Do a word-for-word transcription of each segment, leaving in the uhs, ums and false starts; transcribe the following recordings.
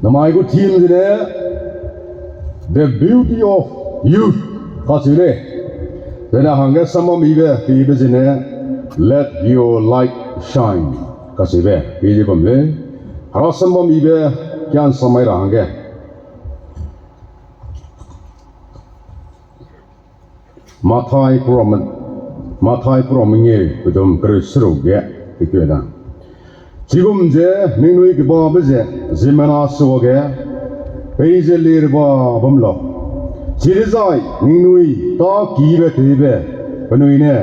Namai gu theme zene, The Beauty of Youth kacheu lei. Zene hangge sambam yibe, peibe zene, Let Your Light Shine kacheube pei ze bam lei. Hera sambam yibe kian samai ra hangge Mathai program, Mathai program mengeu pedum kereu seruk ge, ikeu da. Chigum ze ningnui kebabe ze ziemmena suage peize lerba bam lau. Chidezai ningnui tâkibe tewbe penui ne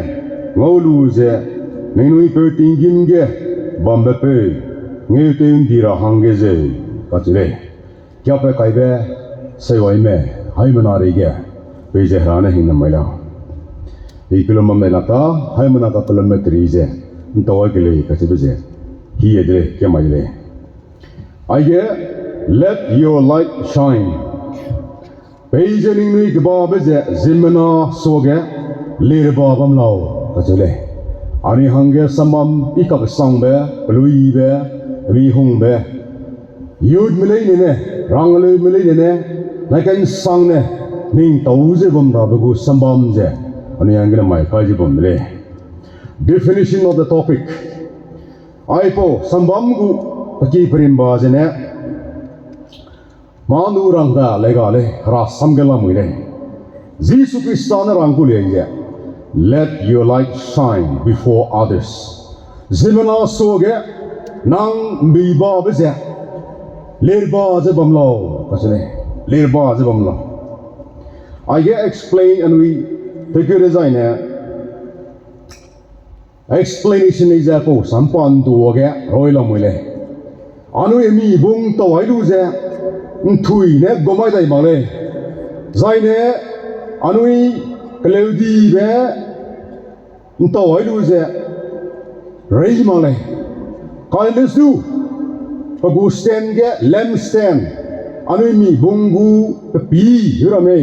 ngau lu ze ningnui peu tinggîm ge bambe peu ngeutew ’ndi ra hangge zeu, kacheu lei. Kiapat kaibe seiwaime, haimena reige peize Hera ne hingnam mai lau. I kellum bam lei lak ta, haimena kakellumbe teri ze ’ntau ai ke lei kacheube ze hie de lei, kiamai de lei. Aige, Let your light shine. Peize ningnui kebabe ze ziemmena suage lerba bam lau, kacheu lei. Anui hangge sambam i kakesangbe, peluibe, pemihungbe, youthme leine ne, rangleume leine ne, nai ka'nsangne ning tau ze bam rabe gu sambam ze anui hangge namai kai ze bam de lei. Definition of the topic. Aipau sambam gu peki perimba zene, mâ ’ndu rang da lei ga lei, Hera sam ge lamui lei. Jisu Khrista ne rang ku lei ze, Let your light shine before others. Ziemmena suage nang ’mbibabe ze lerba ze bam lau, kacheu lei, lerba ze bam lau. Aige explain anui tekeu dezaine, explanation lei ze pau sampan duage roi lamui lei. Anui mi bung tau ai lu ze ’nthui ne gum ai dai mak lei. Zaine anui keleudibe ’ntau ai lu ze rei mak lei. Kane lesu, pe gu stand ge, lampstand, anui mi bung gu pepî gu ramme,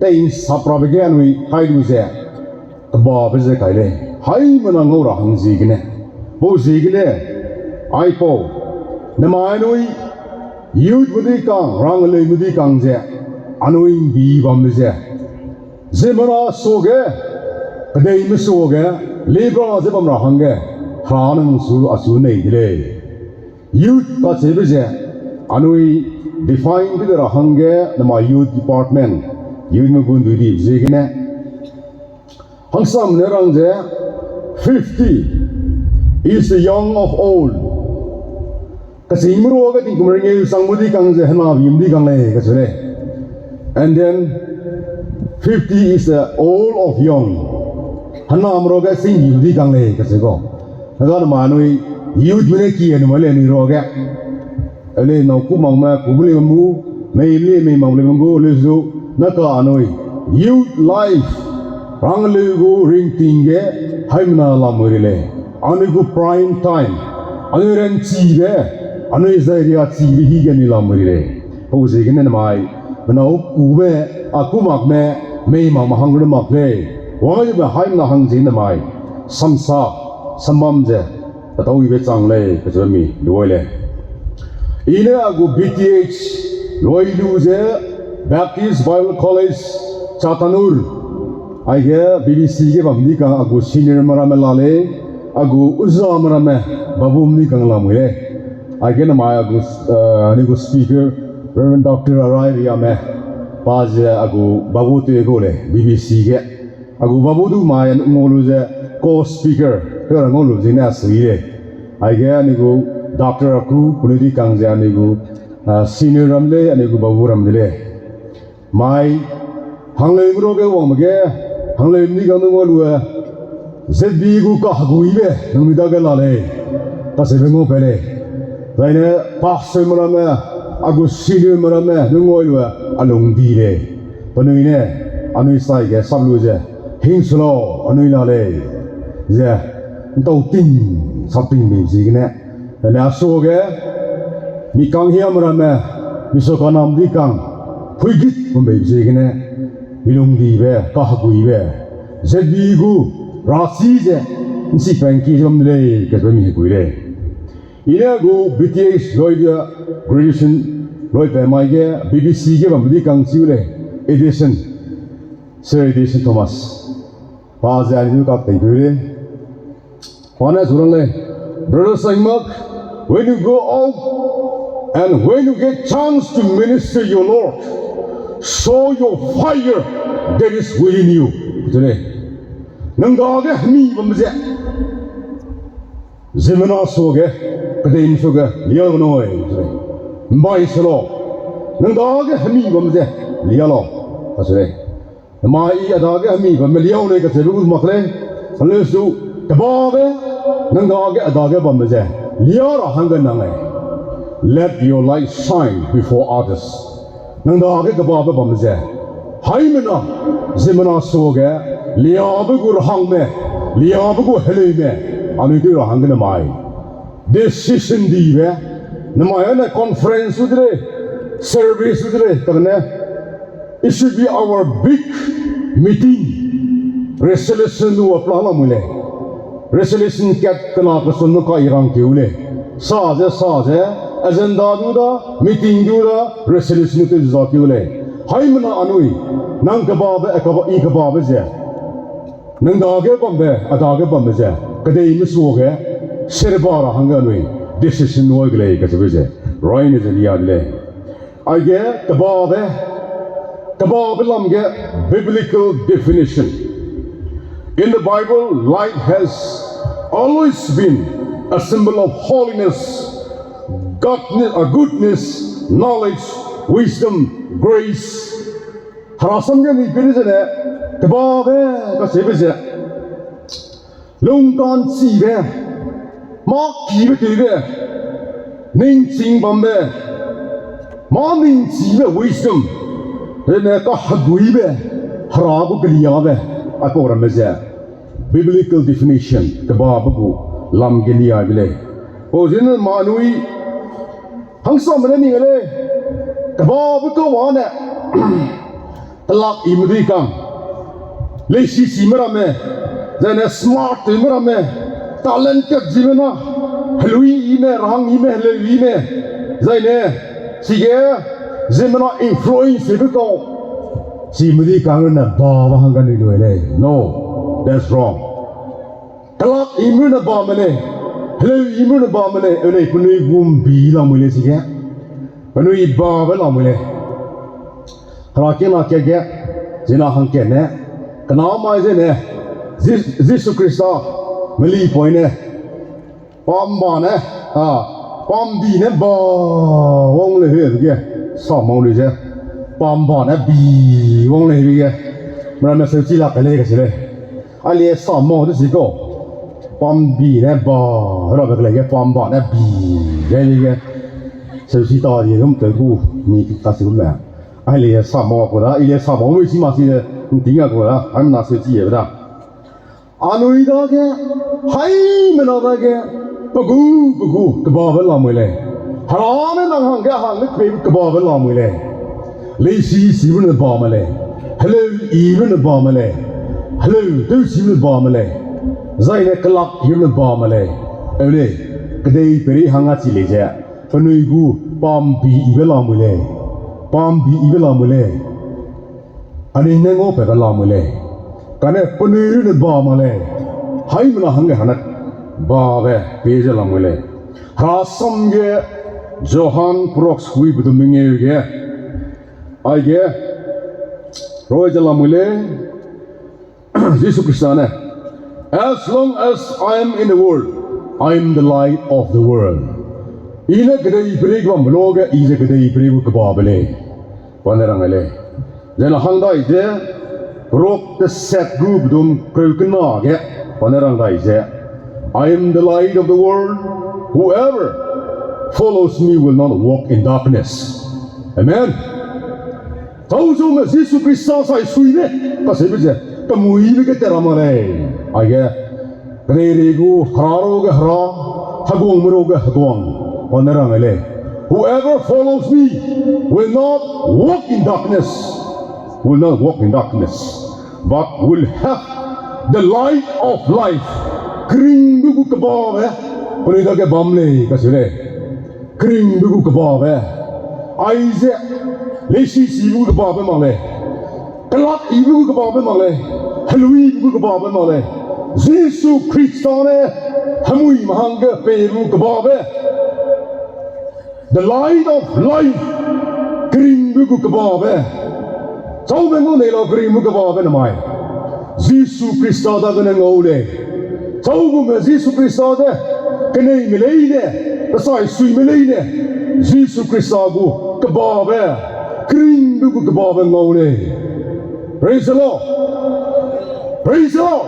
tei ’nsap rabe ge anui hai lu ze kebabe ze kai lei, haimena ngau ra hang ziegene. Pau ziegene, aipau, namai anui youthme dui kang, rangleume dui kang ze, anui ’mbi bambe ze, ziemmena suage, kedeime suage, lerba ze bam ra hangge, Hera ne nang su achu nei de lei. Youth kacheube ze, anui define tew de ra hangge, namai youth department, youthme gu ’nduidibe ziegene, hangsam ne rang ze, fifty is the young of old. Kechîngme ruage tingkum rengeu changme dui kang ze hena bim dui kang lei kacheu lei. And then fifty is the old of young. Hename ruage sing bim dui kang lei kacheu kau. Hega namai anui youthme ne ki anui mai lei anui ruage. Ele nâu ku makme ku lei bam gu, mei lei mei mak lei bam gu, lesu, naka anui youth life, rangleu gu ringting ge, haimena lamui rei lei. Anui gu prime time, anui ranchibe, anui zai riachibe hi ge anui lamui rei lei. Pau ziegene namai, menâu kube, a ku makme, mei makme hang rune mak lei. Wang aibe haimena hang ziegene namai, samsa, sambam ze, petau ibe chang lei, kacheube mi luai lei. I ne a gu B T H loi lu ze Baptist Bible College Chatanur, aige B B C ge bam di kang a gu seniorme ramme la lei, a gu uzame ramme babu mi kang lamui lei. Aige namai a gu, eh, anui gu speaker, Reverend Doctor Arai Riame, pa ze a gu babu tew gu lei B B C ge. A gu babu du mai ngau lu ze co-speaker tew ra ngau lu zene a sui lei. Aige anui gu Doctor Aku, penui di kang ze anui gu, ah, senior ram lei, anui gu babu ram de lei. Mai, hangleume ruage wangbe ge, hangleume di kang du ngau lu, eh, Z B gu kaheguibe nangnui dage la lei, kacheube ngau pe lei. Zaine pastorme ramme, a gu seniorme ramme du ngau lu, a lung di lei. Penui ne, anui sai ge sap lu ze, hing su lau, anui la lei, ze, ’ntau ting, sap ting bei ziegene. Ene a suage, mi kanghiame ramme, mi su kanam di kang, huigit bam bei ziegene, mi lungdibe, kaheguibe, Z B gu, rachi ze, ’nsi pengki ze bam de lei, kacheube mi hegui lei. I ne gu B T H loi ze graduation Roipe mai ge B B C ge bambe di kang chiu lei, Edison, Sir Edison Thomas. Pa ze anui kak tei peu lei. Pa ne zu rang lei, Brother Saimak, when you go out and when you get chance to minister your Lord, show your fire that is within you. Ze lei. Nang dage hemi bam ze, ziemmena suage, kedei suage lia gai nui, ze lei. Mbai se lau. Nang dage hemi bam ze lia lau, kacheu lei. Namai I a dage hemi bamme liau lei kacheube gu mak lei. Kane su, kebabe, nang dage a dage bamme ze lia ra hangge nang lei. Let your light shine before others. Nang dage kebabe bamme ze, haimena, ziemmena suage, liabe gu rahangme, liabe gu heleume, anui tew ra hangge namai decision dibe, namai ane conference su de lei, service su de lei, kane, it should be our big meeting. Resolution du a plan lamui lei. Resolution kat kena kesun nu ka I rang keu lei. Sa ze, sa ze, agenda du da, meeting du da, resolution tew za keu lei. Haimena anui, nang kebabe, a keba, I kebabe ze, nang dage bambe, a dage bambe ze, kedeime suage, serba ra hangge anui decision wai ge lei kacheube ze, raine ze lia de lei. Aige kebabe, kebabe lam ge biblical definition. In the Bible, light has always been a symbol of holiness, godness, uh, goodness, knowledge, wisdom, grace. Herasam ge ni peri zene, kebabe kacheube ze, lungkanchibe, mâ kibe tewbe, ningching bambe, mâ ningchibe wisdom, zene kaheguibe, Hera gu keliabe, aipau ramme ze biblical definition kebabe gu lam ge liaibe lei. Pau zene ma anui hangsame ne ning lei, kebabe kau ane, kelak i medui kang, leisi sime ramme, zaine smart tewme ramme, talent kat zime na, helui ime, rahang ime, heleu ime, zaine, chige, ziemmena influence tewbe kau, chi medui kang ne babe hangge anui lui lei. No, that's wrong. Kelak i mrune bame lei, heleu i mrune bame lei, eu lei penui gumbi lamui lei chige. Penui babe lamui lei. Herakiangna kat ge, zina hangkatne, kena mai zene, Ji-, Jisu Khrista, meli poine, pamba ne, a, pambi ne ba wang lei hebe ge, samau lei ze, pamba ne bi wang lei hebe ge, meramme seuchi lak kai lei kacheu lei. Aile samau de chi kau, pambi ne ba, rabe kelei ge pamba ne bi, ge lei ge, seuchi ta di gum tew gu, mi kachi gume. Aile samau ku da, ile samau mui chi ma chi de, nting a ku da, haimena seuchi e da. Anui dage, haimena dage, pe gu, pe gu, kebabe lamui lei. Hera ne nang hangge hangge pe kebabe lamui lei. Leisi sime ne bame lei. Heleu i me ne bame lei. Heleu tew sime ne bame lei. Zaine kelak i me ne bame lei. Eu lei, kedei peri hang a chi lei ze, penui gu pambi ibe lamui lei. Pambi ibe lamui lei. Anui ne ngau pe be lamui lei. Kane penui rune ba ma lei. Haimena hangge hane babe pie ze lamui lei. Herasam ge Johan prok sui bedum mengeu ge, aige roi ze lamui lei. Jisu Khrista ne, As long as I am in the world, I am the light of the world. I ne kedei peri gu bambe luage, I ze kedei peri gu kebabe lei. Pa ne rang lei. Zene hang dai ze, prok teset gu bedum kereu kena ge, pa ne rang dai ze, I am the light of the world. Whoever follows me will not walk in darkness. Amen. Tau zume Jisu Khrista sai suibe, kaseube ze, kemuibe ge te ra ma lei. Aige, kedeirei gu hera ruage hera, heguangme ruage heguang, pa ne rang lei. Whoever follows me will not walk in darkness, will not walk in darkness, but will have the light of life. Keringbe gu kebabe, penui dage bam lei, kacheu lei. Keringbe gu kebabe. Aize, leisi sibe gu kebabe mak lei, kelak ibe gu kebabe mak lei, heluibe gu kebabe mak lei. Jisu Khrista ne hemui me hangge pei gu kebabe, the light of life, keringbe gu kebabe. Chaume ngau nei lau keringbe kebabe namai. Jisu Khrista dagene ngau lei. Chaugume Jisu Khrista de keneime leine, pesai suime leine, Jisu Khrista gu kebabe, keringbe gu kebabe ngau lei. Praise the Lord. Praise the Lord.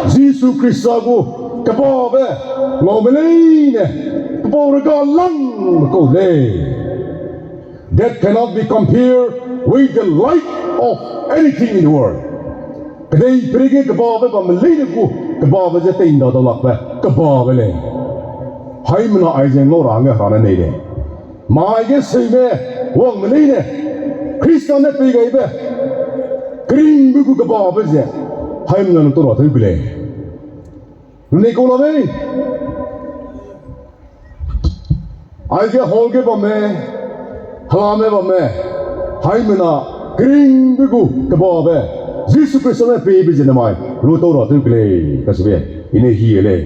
Jisu Khrista gu kebabe ngaume leine, pepau rega langbe kau lei. That cannot be compared with the light of anything in the world. Kedei peri ge kebabe bamme leine gu kebabe ze tei nda dau lakbe kebabe lei. Haimena aize ngau ra hangge Hera ne nei lei. Mai ge seume wangme leine, Khrista ne pei gaibe keringbe gu kebabe ze haimena ne tau ra tew gu lei. Nei kau la mei. Aige hall ge bamme, helame bamme, haimena keringbe gu kebabe, Jisu Khrista ne peibe ziemmena mai lu tau ra tew ke lei kacheube I ne hie lei.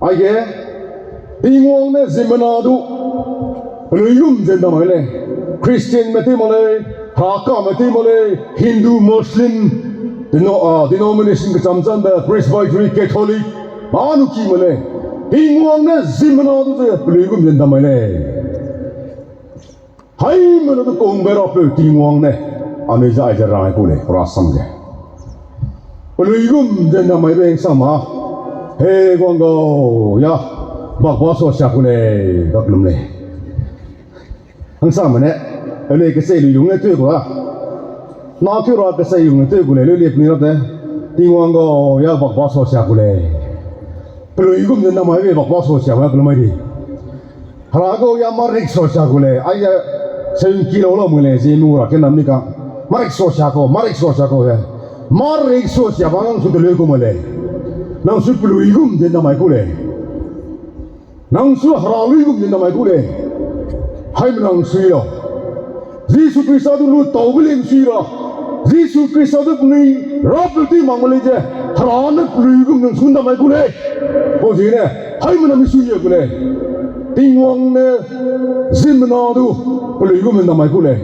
Aige Tingwang ne ziemmena du peluigum ze ndamai lei. Christianme tew mak lei, Hakame tew mak lei, Hindu, Muslim, deno-, ah, denomination kecham-chambe, Presbytery, Catholic, manu ki mak lei. Tingwang ne ziemmena du ze peluigum ze ndamai lei. Haimena du kungbe Rapeu Tingwang ne anui ze aize rang ku lei, rasam ge. Peluigum ze ndamaibe hangsame, Heguang gau, ya, bakba suasia ku lei, kakellum lei. Hangsame ne, anui kecheiluilung ne tew ku a. Na keu ra kecheiluilung ne tew ku lei, leu lie penui ra te. Tingwang gau, ya bakba suasia ku lei. Peluigum ze ndamaibe bakba suasia ku ya kellum mai di. Hera gau ya marik suasia ku lei, aize seuki lau lau mui lei, zie nu ra kenam ni ka. Marik suasia kau, marik suasia kau ze. Marik suasia ba nang su teleu ku mui lei. Nang su peluigum ze ndamai ku lei. Nang su Hera luigum ze ndamai ku lei. Haimena nang sui lau. Jisu Khrista du lu taube lei sui ra. Jisu Khrista du penui Rapeu tew mak me lei ze, Hera ne peluigum nang su ndamai ku lei. Pau ziegene, haimena mi sui ye ku lei. Tingwang ne ziemmena du peluigum ndamai ku lei.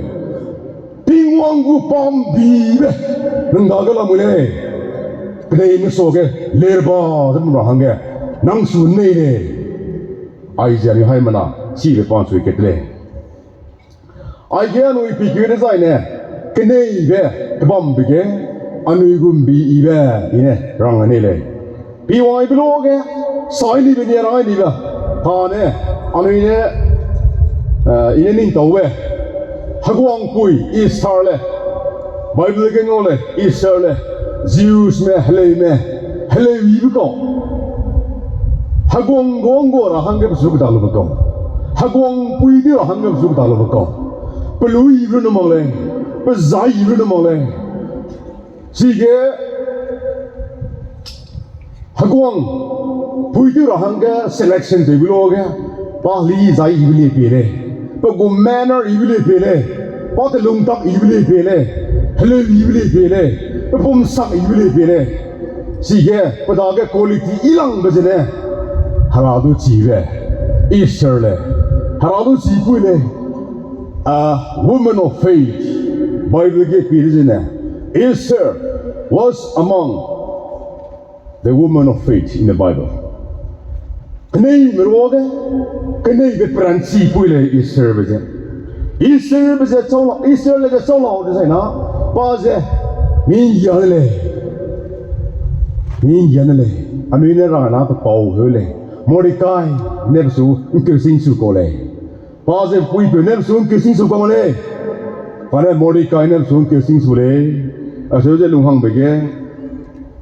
Tingwang gu pambibe nang dage lamui lei. Kedeime suage lerba ze bam ra hangge nang su nei lei. Aize anui haimena chibe pa nsui kat lei. Aige anui pikeu dezaine, keneibe kebambe ge, anui gu mbi yibe, I ne rang nei lei. Piwaibe luage, sai nibe nia rang nibe. Kane, anui ne, eh, I ne ning taube. Heguangpui Esther le, Bible ge ngau lei, Esther le, Jewsme, heleume, heleu yibe kau. Heguang gu ngguara hangge pechu kedak lube kau. Heguangpui tew ra hangge pechu kedak lube kau. Pelui yibe nu mak lei, pezai yibe nu mak lei. Chige, heguangpui tew ra hangge selection tewbe luage, pa heli zai yibe le pie lei, pe gu manner yibe le pie lei, pa telungtak yibe le pie lei, heleu yibe le pie lei, pe pumsak yibe le pie lei. Chige, pe dage quality yilangbe zene, Hera du chibe, Esther le, Hera du chipui lei, a woman of faith, Bible ge pie de zene, Esther was among the woman of faith in the Bible. Keneime ruage, keneibe peranchipui lei Estherbe ze. Estherbe ze chau la, Esther le ze chau lau dezai na, pa ze, mi nggia ne lei. Mi nggia ne lei. Anui ne rang na pe pau heu lei. Mordekai ne pechu ngkeu sing su kau lei. Pa ze puipeu ne pechu ngkeu sing su kau ma lei. Pa ne Mordekai ne pechu ngkeu sing su lei. Acheu ze lunghangbe ge,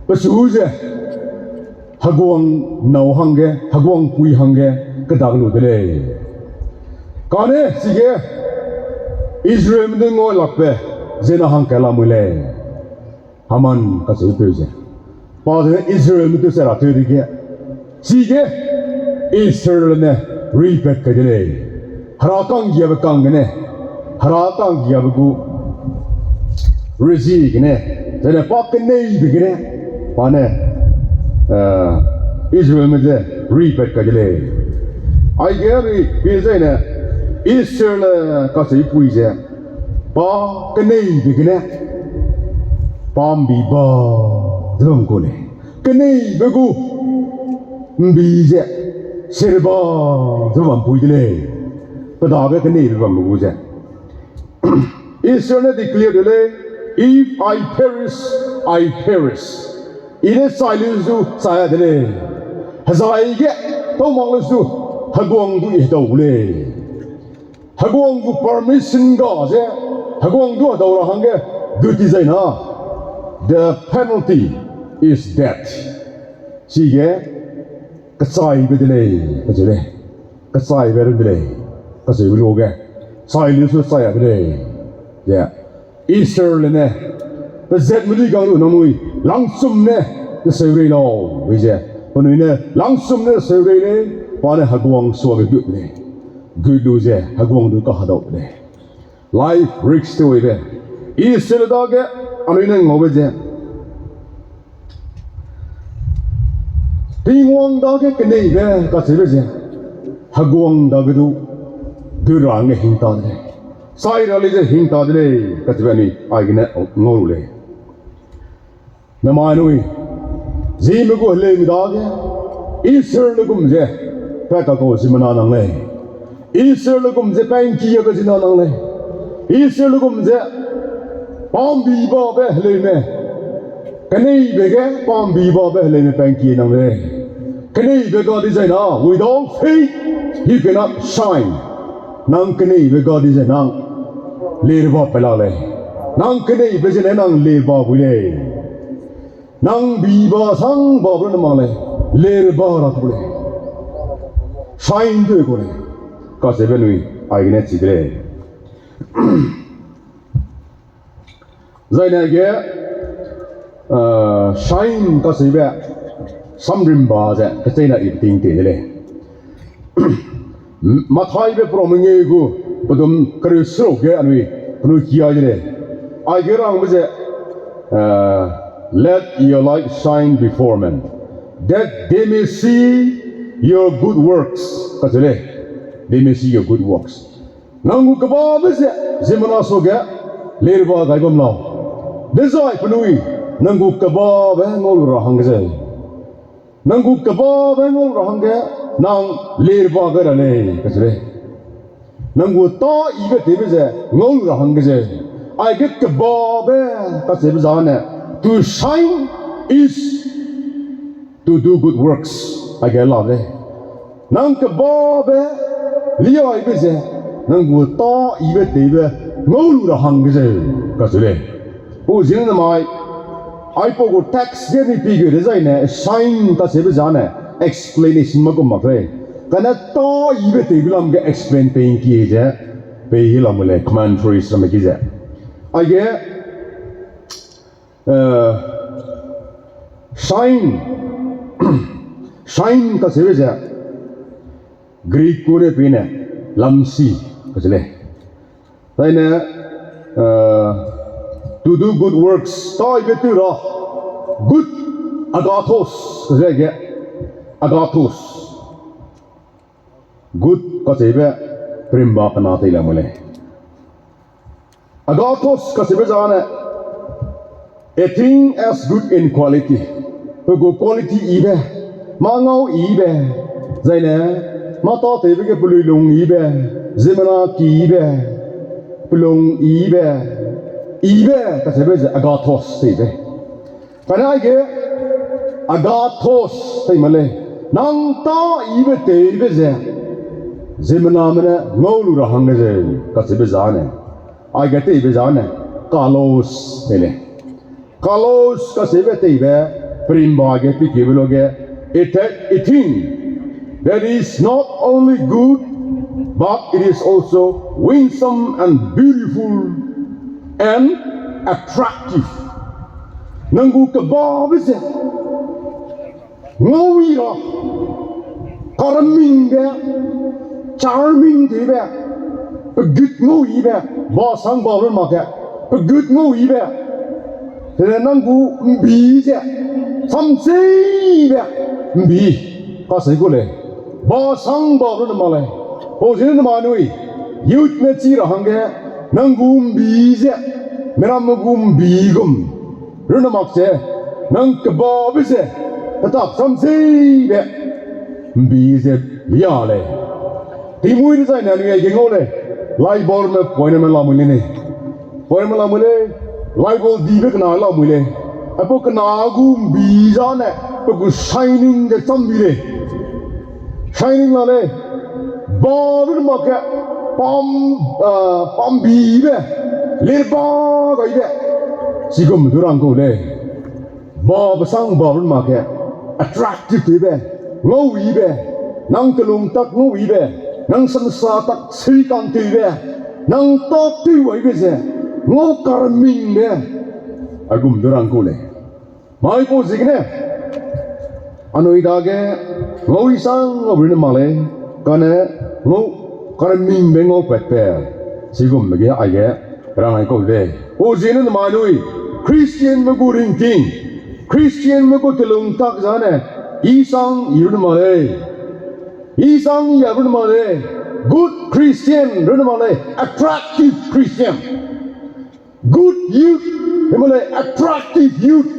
pechu ze heguang nâu hangge, heguangpui hangge, kedak lu de lei. Kane chige, Israelme du ngau lakbe, zena hangkat lamui lei. Haman kacheupeu ze, pa ze Israelme tew se ra tew dege, chige, Esther ne, ruipat kai de lei. Hera ka'nggiabe kang gene, Hera ka'nggiabe gu rezie gene, zene pa keneibe gene, pa ne, eh, Israelme ze ruipat kai de lei. Aige anui pie zaine, Israel le kacheupui ze, pa keneibe gene, pa ’mbi ba ze bam ku lei. Keneibe gu ’mbi ze, serba ze bam pui de lei. Pe dage keneibe bambe gu ze, Israel ne declare de lei, "If I perish, I perish." I ne chai lu zu chai de lei. Hezai ge tau mak lu zu, heguang du i hedau lei. Heguang gu permission ga ze, heguang du hedau ra hangge, gut ti zai na, the penalty is death. Chige, kechaibe de lei, kacheu lei. Kechaibe de lei, kacheube luge, chai lu zu chai de lei. Ze, Israel ne, pe zatme dui kang lu nangnui, langchum ne, teseu rei lau, be ze, penui ne, langchum ne teseu rei lei, pa ne heguang suage gut lei. Gut lu ze, heguang du kahedau lei. Life risk tew ibe. Israel dage, anui ne ngaube ze, Tingwang dage keneibe kacheube ze, heguang dage du, gut ra hangge hing ta de lei. Chai ra lei ze hing ta de lei, kacheube anui, aigene ngau lu lei. Namai nui, Zeme gu heleume dage, Israel le gum ze, pa kakau ziemmena nang lei. Israel le gum ze pa ’ngkiabe ziemmena nang lei. Israel le gum ze, pa ’mbi babe heleume. Keneibe ge pa ’mbi babe heleume pa ’ngkie nang lei. Keneibe ga dizai na, without faith, you cannot shine. Nang keneibe ga dizai nang, lerba pe la lei. Nang keneibe zene nang lerba bui lei. Nang ’mbi ba sang ba bu ne mak lei, lerba ra ku lei. Shine tew ku lei. Kacheube nui, aigene chi de lei. Zaine ge, eh, shine kacheube, samrimba ze, kecheîne i peting te de lei. Mathaibe promeneu gu, pedum kereu seruk ge anui, penui kiai de lei. Aige rangbe ze, eh, let your light shine before men, that they may see your good works. Kacheu lei, they may see your good works. Nang gu kebabe ze, ziemmena suage, lerba gai bam lau. Dezai penui, nang gu kebabe ngau lu ra hangge ze. Nang gu kebabe ngau lu ra hangge, nang lerba gai ra lei, kacheu lei. Nang gu tâ yibe tewbe ze, ngau lu ra hangge ze. Aige kebabe, kacheube zane, to shine is to do good works. Aige la lei. Nang kebabe, liaibe ze, nang gu tâ yibe tewbe, ngau lu ra hangge ze, kacheu lei. Pau ziegene mai, aipau gu text ge mi pi gu dezaine, shine kacheube zane, explanation ma kum mak lei. Kane tâ yibe tewbe lam ge explain pei ’ngkie ze, pei ge lam lei, commentaries ramme ki ze. Aige, eh, shine, shine kacheube ze, Greek gu ne pine, lamsi, kacheu lei. Zaine, eh, to do good works, tâ yibe tew ra, good, agathos, kacheu ge, agathos. Good kacheube, perimba kena tei lam lei. Agathos kacheube zane, a thing as good in quality. Pe gu quality yibe, mâ ngau yibe, zaine, mâ tâtewbe ge pelui lung yibe, ziemmena ki yibe, pelung yibe, yibe kacheube ze agathos teibe. Kane aige agathos tei ma lei, nang tâ yibe tewbe ze, ziemmename ne ngau lu ra hangge ze, kacheube zane, aige teibe zane, kalos tei lei. Kalos kacheube teibe, perimba ge pikebe luge, a thing that is not only good, but it is also winsome and beautiful and attractive. Nang gu kebabe ze, ngau i ra, karamingbe, charming tewbe, pegut ngau yibe, ba sang ba run mak ge, pegut ngau yibe, tene nang gu mbi ze, samseibe, mbi, kasei gu lei, ba sang ba run mak lei, pau ziegene nama nui, youth ne chi ra hangge, nang gu mbi ze, miramme gu mbi gum, run mak ze, nang kebabe ze, petak samseibe, mbi ze lia lei. Tingmui dezaine anui aige ngau lei, Bible me poine me lamui lei ne. Poine me lamui lei, Bible dibe kena lamui lei. Aipau kena gu mbi zane, pe gu shining de cham bi lei. Shining la lei, ba run mak ge, pam, ah, pambibe, lirba gaibe, chigum du rang kau lei. Ba besang ba run mak ge, attractive tewbe, ngau yibe, nang telung tak ngau yibe, nang samsa tak sui kan tewbe, nang tak tew waibe ze, ngau karmingbe, aigum du rang kau lei. Mai pau ziegene, anui dage, ngau isang ngau run mak lei, kane, ngau karmingbe ngau patbe, chigumbe ge aige, rang ai kau lei. Pau ziegene nama nui, Christianme gu ringting, Christianme gu telung tak zane, isang i run mak lei. Isang i a run mak lei. Good Christian run mak lei. Attractive Christian. Good youth, himle attractive youth.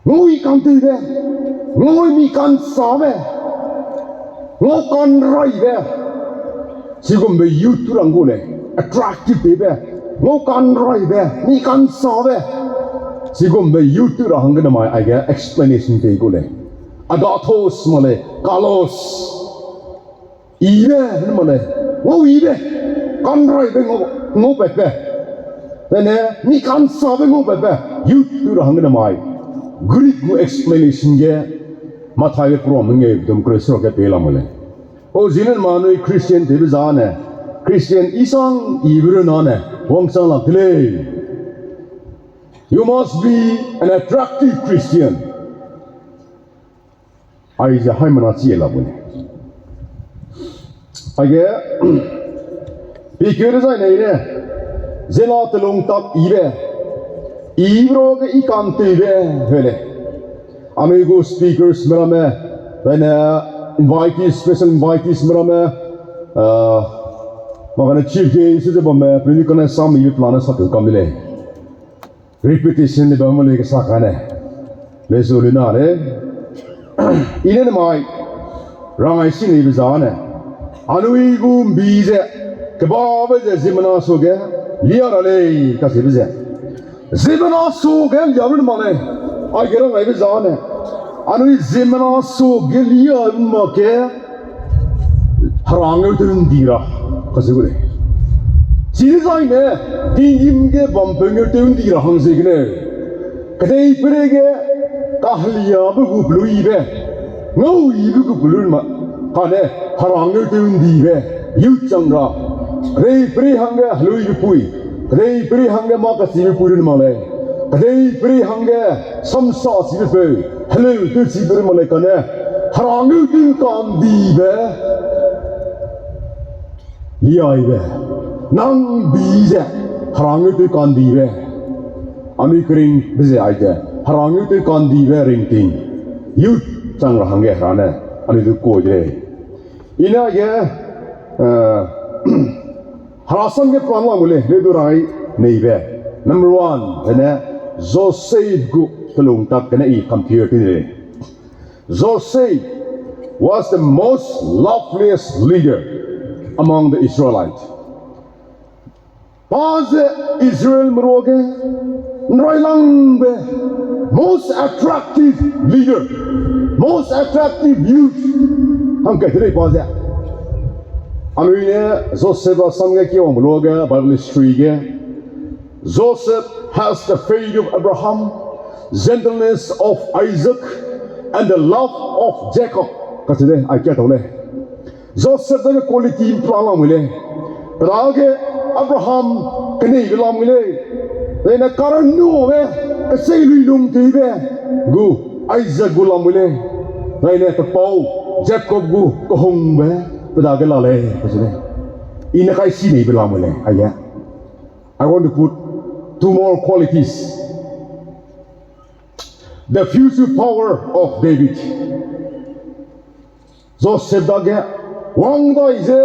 Ngui kantewbe, ngui mi kansabe, ngau kanraibe. Chigumbe youth tu rang gu lei, attractive tewbe, ngau kanraibe, mi kansabe. Chigumbe youth tu ra hangge namai aige explanation tei gu lei. Agathos mak lei, kalos. Ibe, mak lei, ngau ibe, kanraibe ngau, ngau patbe. Tene, mi kansabe ngau patbe, youth tu ra hangge namai. Greek gu explanation ge, Mathaibe program nge dum kre sura ge pei lam lei. Pau ziegene nama nui Christian tewbe zane, Christian isang ibe run nane, wangchang lak de lei. You must be an attractive Christian. Aize haimena chi la bu ne. Aige, pikeu dezaine ne, zena telung tak ibe, ibe ruage i kantewbe, he lei. Anui gu speakers me ramme, zaine invitees, special invitees me ramme, ah, makane chief guest ze bamme, puni kane sam ibe plan sapeu kam de lei. Repetition de bam lei kesa kane. Lesu lu na lei. I ne namai, rangai si neibe zane. Anui gu mbi ze, kebabe ze ziemmena suage, lia ra lei kacheube ze. Ziemmena suage lia run mak lei. Aige rangaibe zane. Anui ziemmena suage lia run mak ge, Hera ngeu tew ndi ra, kacheu gu lei. Chidezaine, tinggîm ge bampeu ngeu tew ndi ra hang ziegene. Kedeipeirei ge, kaheliabe gu peluibe, ngauyibe gu pelun ma, kane, Hera ngeu tew ndibe, youth chang ra. Kedeipeirei hangge heluibe pui, kedeipeirei hangge mâ kachibe pui run mak lei. Kedeipeirei hangge samsa chibe peu, heleu tewchibe run mak lei kane, Hera ngeu tew kandibe, liaibe, nang bi ze, Hera ngeu tew kandibe, anui keringbe ze aige, Hera ngeu tew kandibe ringting, youth chang ra hangge Hera ne, anui du kau de lei. I ne aige, eh, Hera sam ge plan lam gu lei, leu du rai neibe. Number one, hene Joseph gu telung tak gene i compare tew lei. Joseph was the most loveliest leader among the Israelites. Pa ze Israelme ruage nrailangbe, most attractive leader, most attractive youth. Hangkat de lei pa ze. Anui ne Joseph rasam ge kiwangbe luage Bible history ge, Joseph has the faith of Abraham, gentleness of Isaac, and the love of Jacob. Kacheu de, ai kia tau lei. Joseph dage quality plan lamui lei. Pe dage Abraham keneibe lamui lei. Zaine karanube, kecheiluilungtewbe gu Isaac gu lamui lei. Zaine pe pau Jacob gu kehungbe pe dage la lei, kacheu lei. I ne kai si neibe lamui lei, aige. I want to put two more qualities. The future power of David. Joseph dage, wang dai ze,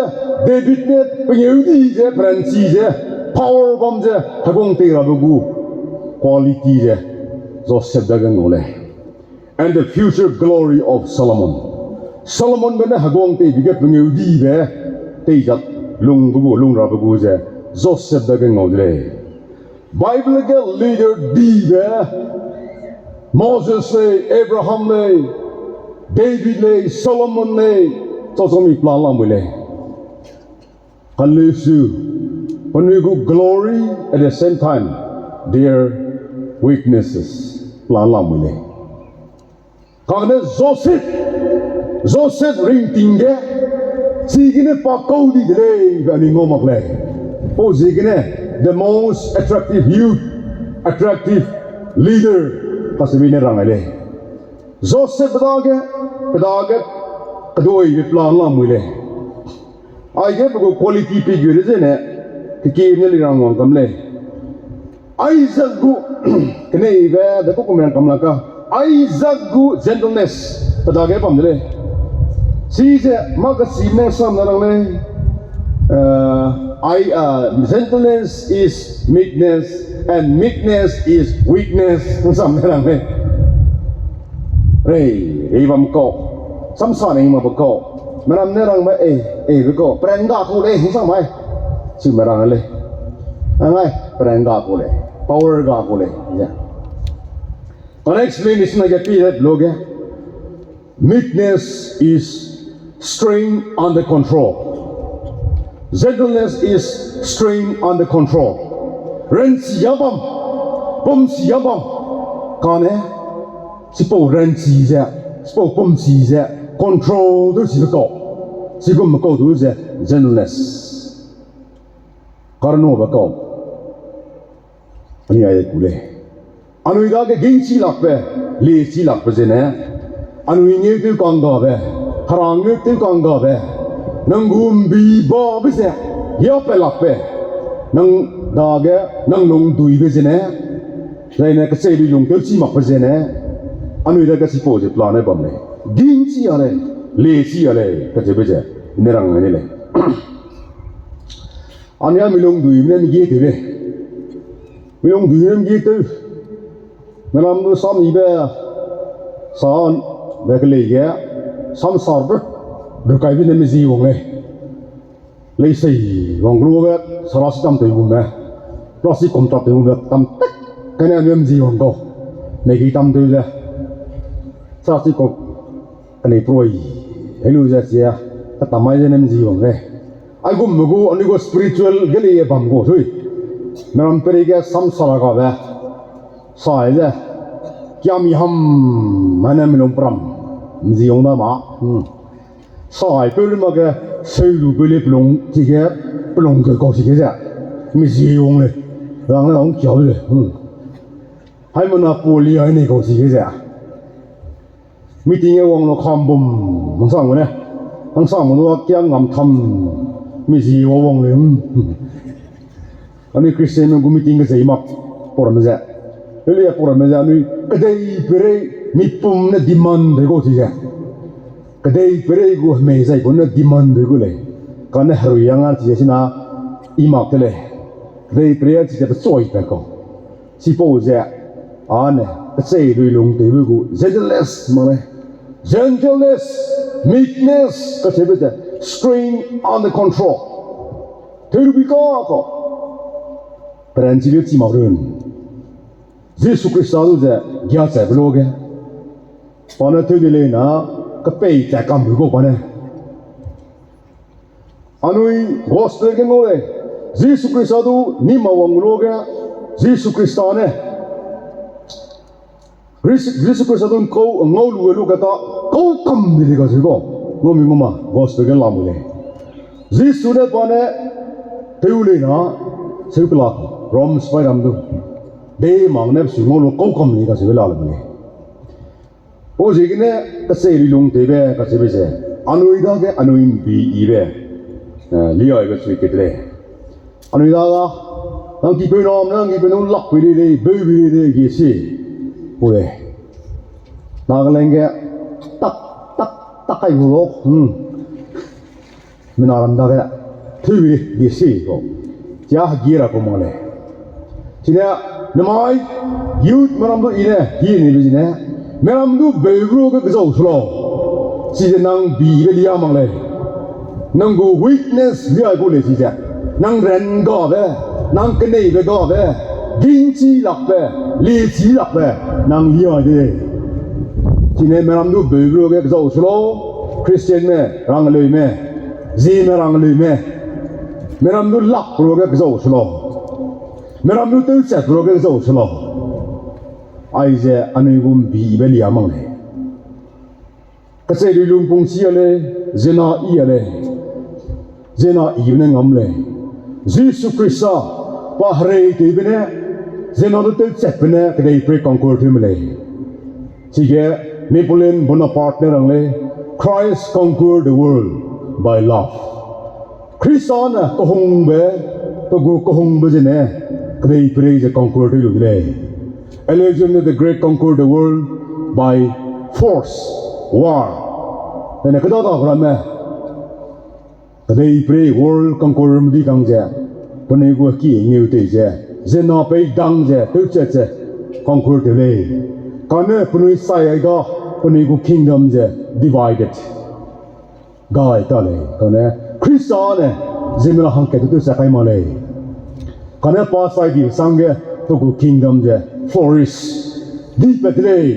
David ne pengeu di ze, peranchi ze, power bam ze, heguang tei rabe gu quality ze, Joseph dage ngau lei. And the future glory of Solomon. Solomonbe ne heguang teibe ge pengeu dibe, tei zat lungbe gu, lung rabe gu ze, Joseph dage ngau de lei. Bible ge leader dibe, Moses lei, Abraham lei, David lei, Solomon lei, chau chau mi plan lamui lei. Kane su, penui gu glory at the same time, their weaknesses plan lamui lei. Kane Joseph, Joseph ringting ge, chigene pa kau di de lei, be anui ngau mak lei. Pau ziegene, the most attractive youth, attractive leader, kacheube ne rang ai lei. Joseph pe dage, pe dage, keduibe plan lamui lei. Aige pe gu quality pe gu de zene, kekieme ne li rang wang kam lei. Isaac gu, keneibe, de ku kume rang kam la ka. Isaac gu gentleness, pe dage bam de lei. Chize, mâ kesiame sam ne rang lei. Uh, I, uh, gentleness is meekness, and meekness is weakness, sam ne rang lei. Rei, rei bam kau. Samsa ne mak be kau. Meram ne rang ba, e, e be kau. Pereng ga ku lei, sam mai. Chi me rang lei. Angai, pereng ga ku lei. Power ga ku lei. Ya. An explanation age pi de lo ge. Meekness is strength under control. Gentleness is strength under control. Ranchi ya bam, pumsi ya bam. Kane, chipau ranchi ze, chipau pumsi ze, control du chibe kau. Chigum kau du ze, gentleness. Karnobe kau. Anui ai ku lei. Anui dage gingchi lakbe, lechi lakbe zene. Anui ngeutew kanggabe, hera ngeutew kanggabe. Nang gu mbi babe ze, yapat lakbe. Nang dage, nang lungduibe zene. Zaine kechei lui lungkeu chi makbe zene. Anui dage chipau ze plan ne bam lei. Gingchi a lei, lechi a lei, kacheube ze. Ne rang ne lei. Anui a mi lungduime ne mi gie tew lei. Mi lungduime ne mi gie tew. Meram du sam ibe, sa, be kelei ge, samsarbe, rukaibe ne mi zi wang lei. Leisei wang lu ge, sarasi tam tew gume. Plastic kum ta tew gume, tam tak, kane anui mi zi wang kau. Megi tam tew ze. Sarasi kum, kanei proi. Helu ze sia, katamai ze ne mi zi wang lei. Aigum me gu, anui gu spiritual ge lei bam gu sui. Meram peri ge samsara gabe. Sai ze. Kiami ham, mane mi lung pram. Mi zi wang da ma. Hmm. Sai peu le mak ge, seu lu peu le pelung, chige, pelung ge kau chige ze. Mi zi wang lei. Rang le rang kiau lei. Hmm. Haimena poli ai nei kau chige ze. Meeting e wang lu kham bum, hangsang gu ne. Hangsang gu ne, kia ngam tham, mi zi wa wang lei, hmm. Anui Christianme gu meeting kezei mak, pau ramme ze. Heli pau ramme ze, anui kedei perei, mi pum ne demand de kau chige. Kedei perei gu hemei zai gu ne demand de gu lei. Kane herui yang a chige sina, i mak te lei. Kedei perei a chige pe choi pe kau. Chipau ze, ane, kechei lui lung tewbe gu, gentleness, mak lei. Gentleness, meekness, kacheube ze, strength under control. Tewlubi ka kau. Peranchi le chi mak run. Jisu Khrista du ze, giachaibe luge. Pa ne tew de lei na, kepei chai kam bu kau pa ne. Anui gospel ge ngau lei, Jisu Khrista du nima wang luge, Jisu Khrista ne. Jisu, Jisu Khrista du kau, ngau lu lu kata, kau kam di di kacheu kau. Ngau mi ngau ma, gospel ge lamui lei. Jisu ne pa ne, tew lei na, seu kela, Rom sipai ram du. Dei mang ne pesu ngau lu kau kam di kacheu la lamui lei. Pau ziegene kecheiluilung tewbe kacheube ze, anui dage anui ’mbi yibe, eh, liaibe chui kat lei. Anui dage, nang tipeu nam, nang tipeu nung lakpui lei lei, beupui lei lei, ge si. Pu lei. Nagaland ge, tak, tak, tak kai gu lo, hmm. Mina ram dage, thui, ge si ko. Chia hegi ra ku mak lei. Chine, namai, youth meram du i ne, hi ni be zine, meram du beu ru ge kezau su lau. Chize nang bibe lia mak lei. Nang gu weakness liai gu lei chize. Nang ran gabe, nang keneibe gabe, gingchi lakbe, lichi lakbe, nang liai de lei. Chine meram du beu ru ge kezau su lau, Christianme, rangleume, Zeme rangleume, meram du lak ru ge kezau su lau. Meram du tewchat ru ge kezau su lau. Aize anui gu ’mbibe lia mak lei. Kecheiluilung pungchi a lei, ziemmena i a lei. Ziemmena yibe ne ngam lei. Jisu Khrista, pa hereitewbe ne, ziemmena du tewchatbe ne, kedeiperei conquer tew me lei. Chige Napoleon Bonaparte ne rang lei, Christ conquered the world by love. Khrista ne kehungbe, pe gu kehungbe zene, kedeiperei ze conquer tew lu de lei. Alexander the Great conquered the world by force, war. Ene kedadau ramme, kedeiperei world conquer me di kang ze, penui gu ki ngeu tei ze, ziemmena pei dang ze, tewchat ze, conquer tew lei. Kane penui sai ai ga, penui gu kingdom ze divided. Gai ta lei, kane Khrista ne ziemmena hangkat du tewchat kai mak lei. Kane pa sai dibe sangge, pe gu kingdom ze flourish, dipat de lei,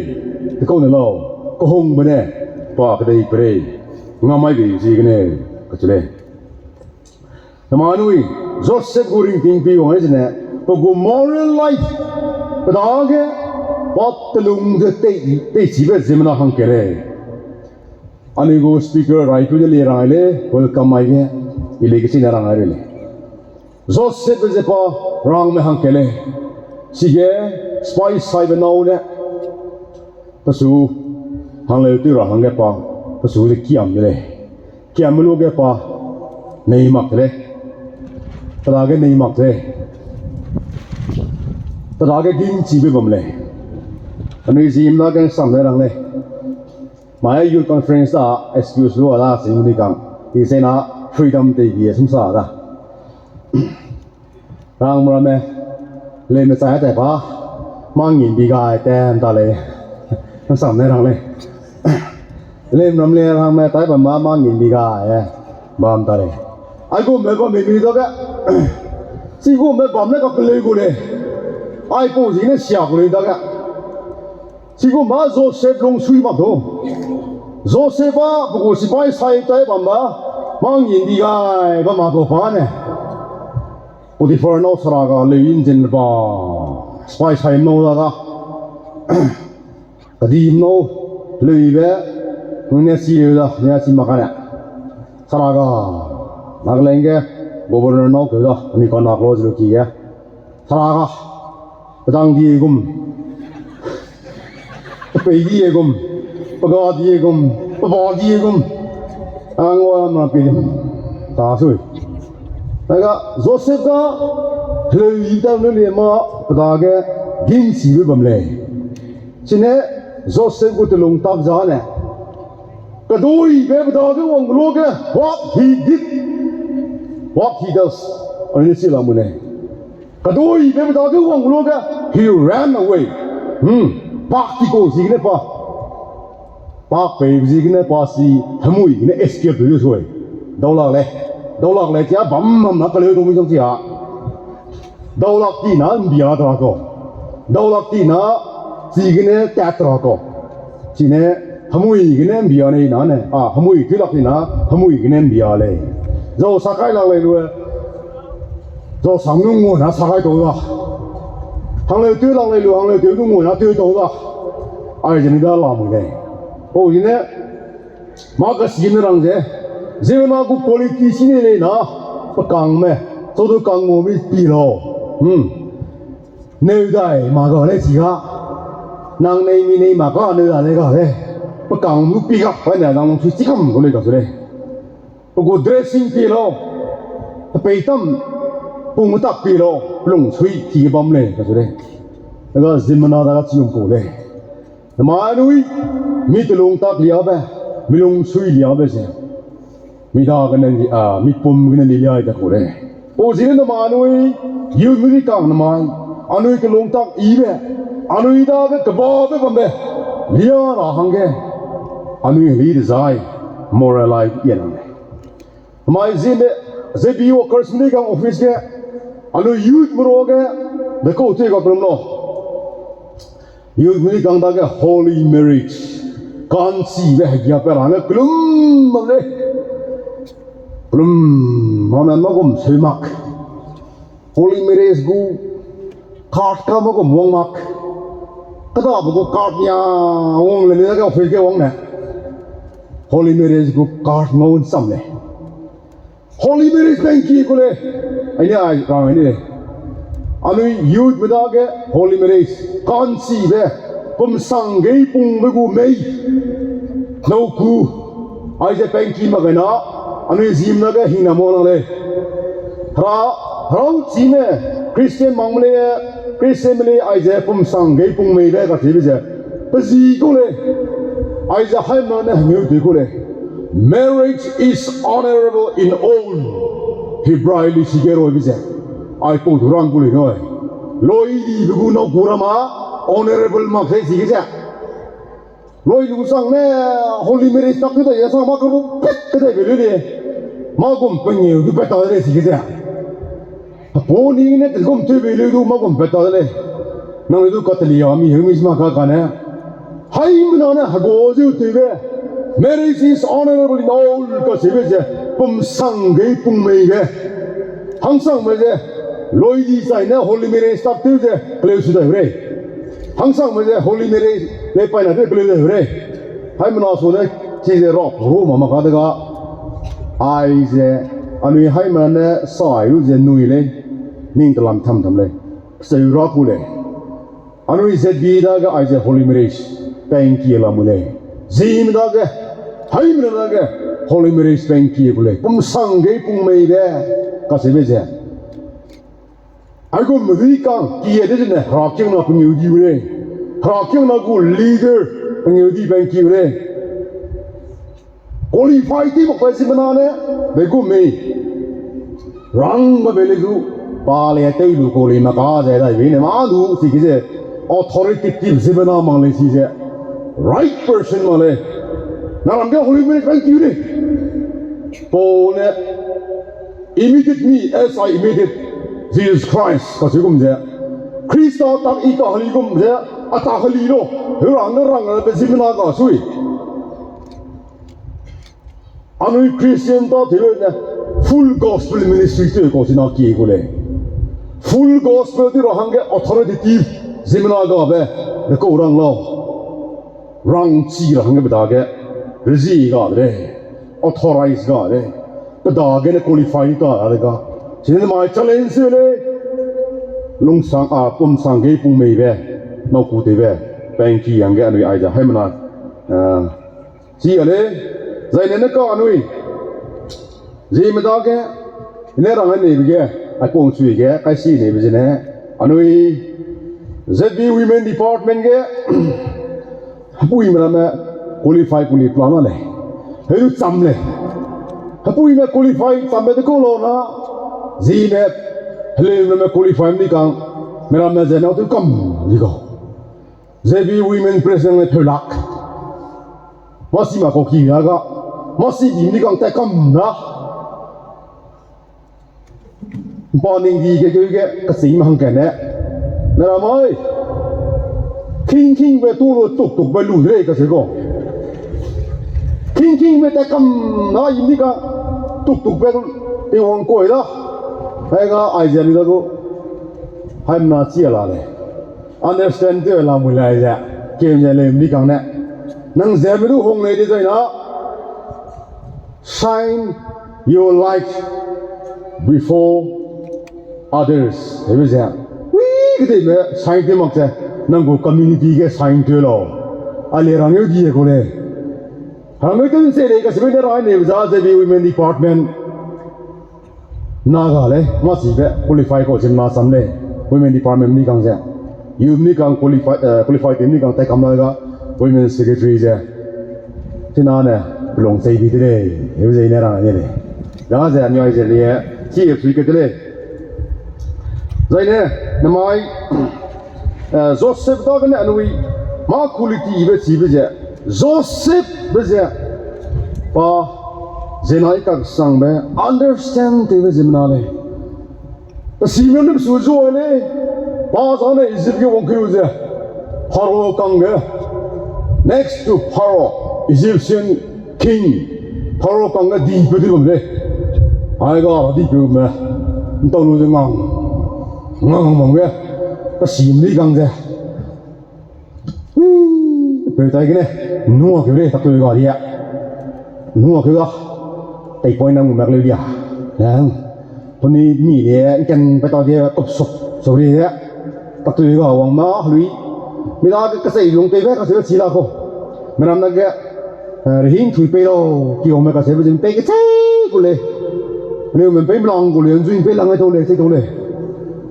tekau ne lau, kehungbe ne, pa kedeiperei, ngamai bei ziegene, kacheu lei. Namai anui, Joseph gu ringting pi wang zene, pe gu moral life, pe dage, pa telung ze tei, teichibe ziemmena hangkat lei. Anui gu speaker rai ku de le rang ai lei, welcome ai ge, i lei kechine rang ai rei lei. Joseph ze pa rangme hangkat lei. Chige, sipai saibe nâu ne, pesu, hangleu tew ra hangge pa, pesu ze kiam de lei. Kiamme lu ge pa, nei mak de lei. Pe dage nei mak de lei. Pe dage gingchibe bam lei. Anui zim dage sam ne rang lei. Mai youth conference da excuse lu a da sing di kang. I se na freedom tei bi sum sa da. Rang ramme, leume chai tai pa, mâ ngin bi gai te ’nta lei. Nsam ne rang lei. Leume ram le rangme tai bam ma, mâ ngin bi gai, bam ta lei. Aigum me bam mi dage, chigum me bam ne ka keleu gu lei. Aipau zine sia gu lei dage. Chigum ma Joseph lungsui mak tu. Joseph a pe gu sipai sai tai bam ba, mâ ngin bi gai bam ma tu pa ne. Potiphar nâu sara ga leu injin ba, sipai sai nâu da ga. Kedi nâu leuibe, nune chi leu da, nune chi mak kane. Sara ga, Nagaland ge, governor nâu keu da, anui ka nak lo zilu ki ge. Sara ga, pedang di gum, pepei di gum, pega di gum, peba di gum, angwa ma pi dim, ta sui. Aga Joseph ga, heleu yi ta ne le ma, pe dage, gingchibe bam lei. Chine, Joseph gu telung tak zane, keduibe pe dage wang lu ge, what he did, what he does, anui ne chi lamui lei. Keduibe pe dage wang lu ge, he ran away. Hmm, pak ti kau ziegene pa. Pak pei ziegene pa si, hemui gene escape lu sui. Daulak lei. Daulak lei chia bam bam na keleu du mi song chia. Daulak ti na ’mbia ta kau. Daulak ti na chigene tat ta kau. Chine hemui gene ’mbia nei na ne. A, hemui tuilak ti na hemui gene ’mbia lei. Zau sa kai lak lei lu e. Zau sam nung ngua na sa kai tau da. Hangleu tuilak lei lu, hangleu teu du ngua na teu tau da. Ai zene da lamui lei. Pau zene, mâ kesi ne rang ze, ziemmena gu quality chi ne lei na, pe kangme, chau du kang ngau mi pi lau. Hmm. Neu dai ma ga lei chi ga. Nang nei mi nei ma ga neu da lei ga lei. Pe kang nu pi gak pa ne rang lungsui chi kam gu lei kachu lei. Pe gu dressing pi lau. Pe peitam pung tak pi lau. Lungsui chi bam lei kachu lei. Aga ziemmena da ga chi um ku lei. Namai anui, mi telung tak liabe, mi lungsui liabe ze. Mi da gene, ah, mi pum gene li liai da ku lei. Pau ziegene namai anui, youth mi di kang namai, anui telung tak ibe, anui dage kebabe bambe, lia ra hangge, anui heli dezai, moral life ia nang lei. Namai zieme, Z B workers mi di kang office ge, anui youth me ruage, de kau tei ga kelum lau. Youth mi di kang dage holy marriage, ka'nchibe hegiapat ra hangge kelum bam lei. Kelum, mame magum seu mak. Holy marriage gu card ka magum wang mak. Kedabe gu card nia wang le ni dage office ge wang ne. Holy marriage gu card ngau nsam lei. Holy marriage pengki ku lei. Aine ai rang aine lei. Anui youth me dage holy marriage ka'nchibe, pumsang gei pungbe gu mei. Nau ku, aize pengki mak gai na, anui ziemmena ge hingna mâ nang lei. Hera, herauchime, Christian mang me lei, Christian me lei aize pumsang gei pung meibe kachibe ze. Pe zi ku lei, aize haimena ne hengeu dui ku lei. Marriage is honorable in all. Hebrai lisi ge roibe ze. Aipau du rang ku lei nui. Loidibe gu nau ku ramme, honorable mak se chige ze. Loi lu sang ne, holy marriage tak te dai sang mâ keru pet kedaibe leu lei. Mâ gum pengeu du pat ta de lei chige ze. Apau ni ne telgum tewbe leu du mâ gum pat ta de lei. Nang leu du kateli a mi heu mi sima ka kane. Haimena ne hega zeu tewbe. Marriage is honorable in all kachibe ze. Pumsang gei pung meibe. Hangsangme ze. Loidi chai ne holy marriage tak tew ze. Keleu su dai rei. Hangsangme ze holy marriage lei paina tew keleu dai rei. Haimena su ne chize rap ru ma mak ka de ga. Aize, anui haimena ne sai lu ze nui lei. Ning telam tham tham lei. Seu ra ku lei. Anui Z B dage aize holy marriage pengki lamui lei. Ziemme dage, haimena dage holy marriage pengki ku lei. Pumsang gei pung meibe kachibe ze. Aigum medui kang kie de zene herakiangna pengeu di u lei. Herakiangna gu leader pengeu di pengki u lei. Qualify tew makbe ziemmena ne, be gu mei. Rang ba be lei zu, pa lei tew lu kau lei maka ze dai be ne mâ du chige ze, authoritative ziemmena mak lei chige ze, right person mak lei. Na ram ge holy marriage pengki u lei. Paul ne, Imitate me as I imitate Jesus Christ, kacheugum ze. Khrista tak I kaheli gum ze, a tak heli lo, heu ra hangge rang rabe ziemmena ga sui. Anui Christian ta tewbe ne, full gospel ministry tew kau china kie ku lei. Full gospel tew ra hangge authoritative ziemmena gabe, ne kau rang lau. Rangchi ra hangge pe dage, rezie ga de lei, authorize ga de lei, pe dagene qualify ta ra de ga. Chine mai challenge se lei, lungsang a pumsang gei pung meibe, nau ku tewbe, pengki hangge anui aize haimena, chi a lei, zaine ne ka anui, ziemme dage, ne rang neibe ge, aipau chui ge, kaisi neibe zene, anui, Z B Women Department ge, hepuime ramme qualify ku lei plan a lei. Heu cham lei. Hepuime qualify chambe de kau lau na, ziemme, heleume ramme qualify mi kang, me ramme ze nau tew kam di kau. Z B Women President ne peu lak. Masi ma kau ki ya ga. Masi di mi kang tat kam na. Mpa ning di ge ge ge kachîngme hangkatne. Ne ra mai. Khingkhingbe tu lu tuktukbe lu de lei kacheu kau. Khingkhingbe tat kam na yim di ka tuktukbe Tingwang kui da. Hai ga aize ni da gu. Haimena chi a la lei. Understand tew lamui lei ze. Kem ze lei mi kang ne. Nang ziemme du hung lei dezai na. Shine your light before others. Hebe ze. Wi, kedeime shine tew mak ze. Nang gu community ge shine tew lau. A le rang eu di e kau lei. Hangme tun se lei kasibe ne rai ne za ze bi women department. Na ga lei, ma sibe qualify kau zimna sam lei, women department ni kang ze. Youth ni kang qualify, eh, qualify team ni kang tai kam la ga, women secretary ze. China ne, pelung sei bi de lei, heu ze ne rang ne lei. Da ze anui ze lei, chi e sui ke de lei. Zai ne, namai, eh, Joseph dagene anui, ma quality be chibe ze, Joseph be ze, pa, zenai kaksangbe, understand tewbe ziemmena lei. Pe sime ne pe su zu lei, pa zane Egypt ge wangkeu ze, Pharaoh kangge, next to Pharaoh, Egyptian king, Pharaoh kangge dipeu di bam lei. Ai ga dipeu me, ntau lu ze ngang, ngang bam ge, pe sime di kang ze. Peu tai gene, nua keu lei, tak tui ga ria. Nua keu ga, tei point nang mak leu lia. Nang, puni mi le, nken pe ta die, kop sop, sorry de. Tak tui ga wang ma, lui. Mi da ke kasei lung tei be, kasei be chi la ko. Meram na ge, eh, rehing thui pei lau, ki wang me kasei be zin pei ke chei ku lei. Anui men pei mlang ku lei, nzui pei lang ai tau lei, chei tau lei.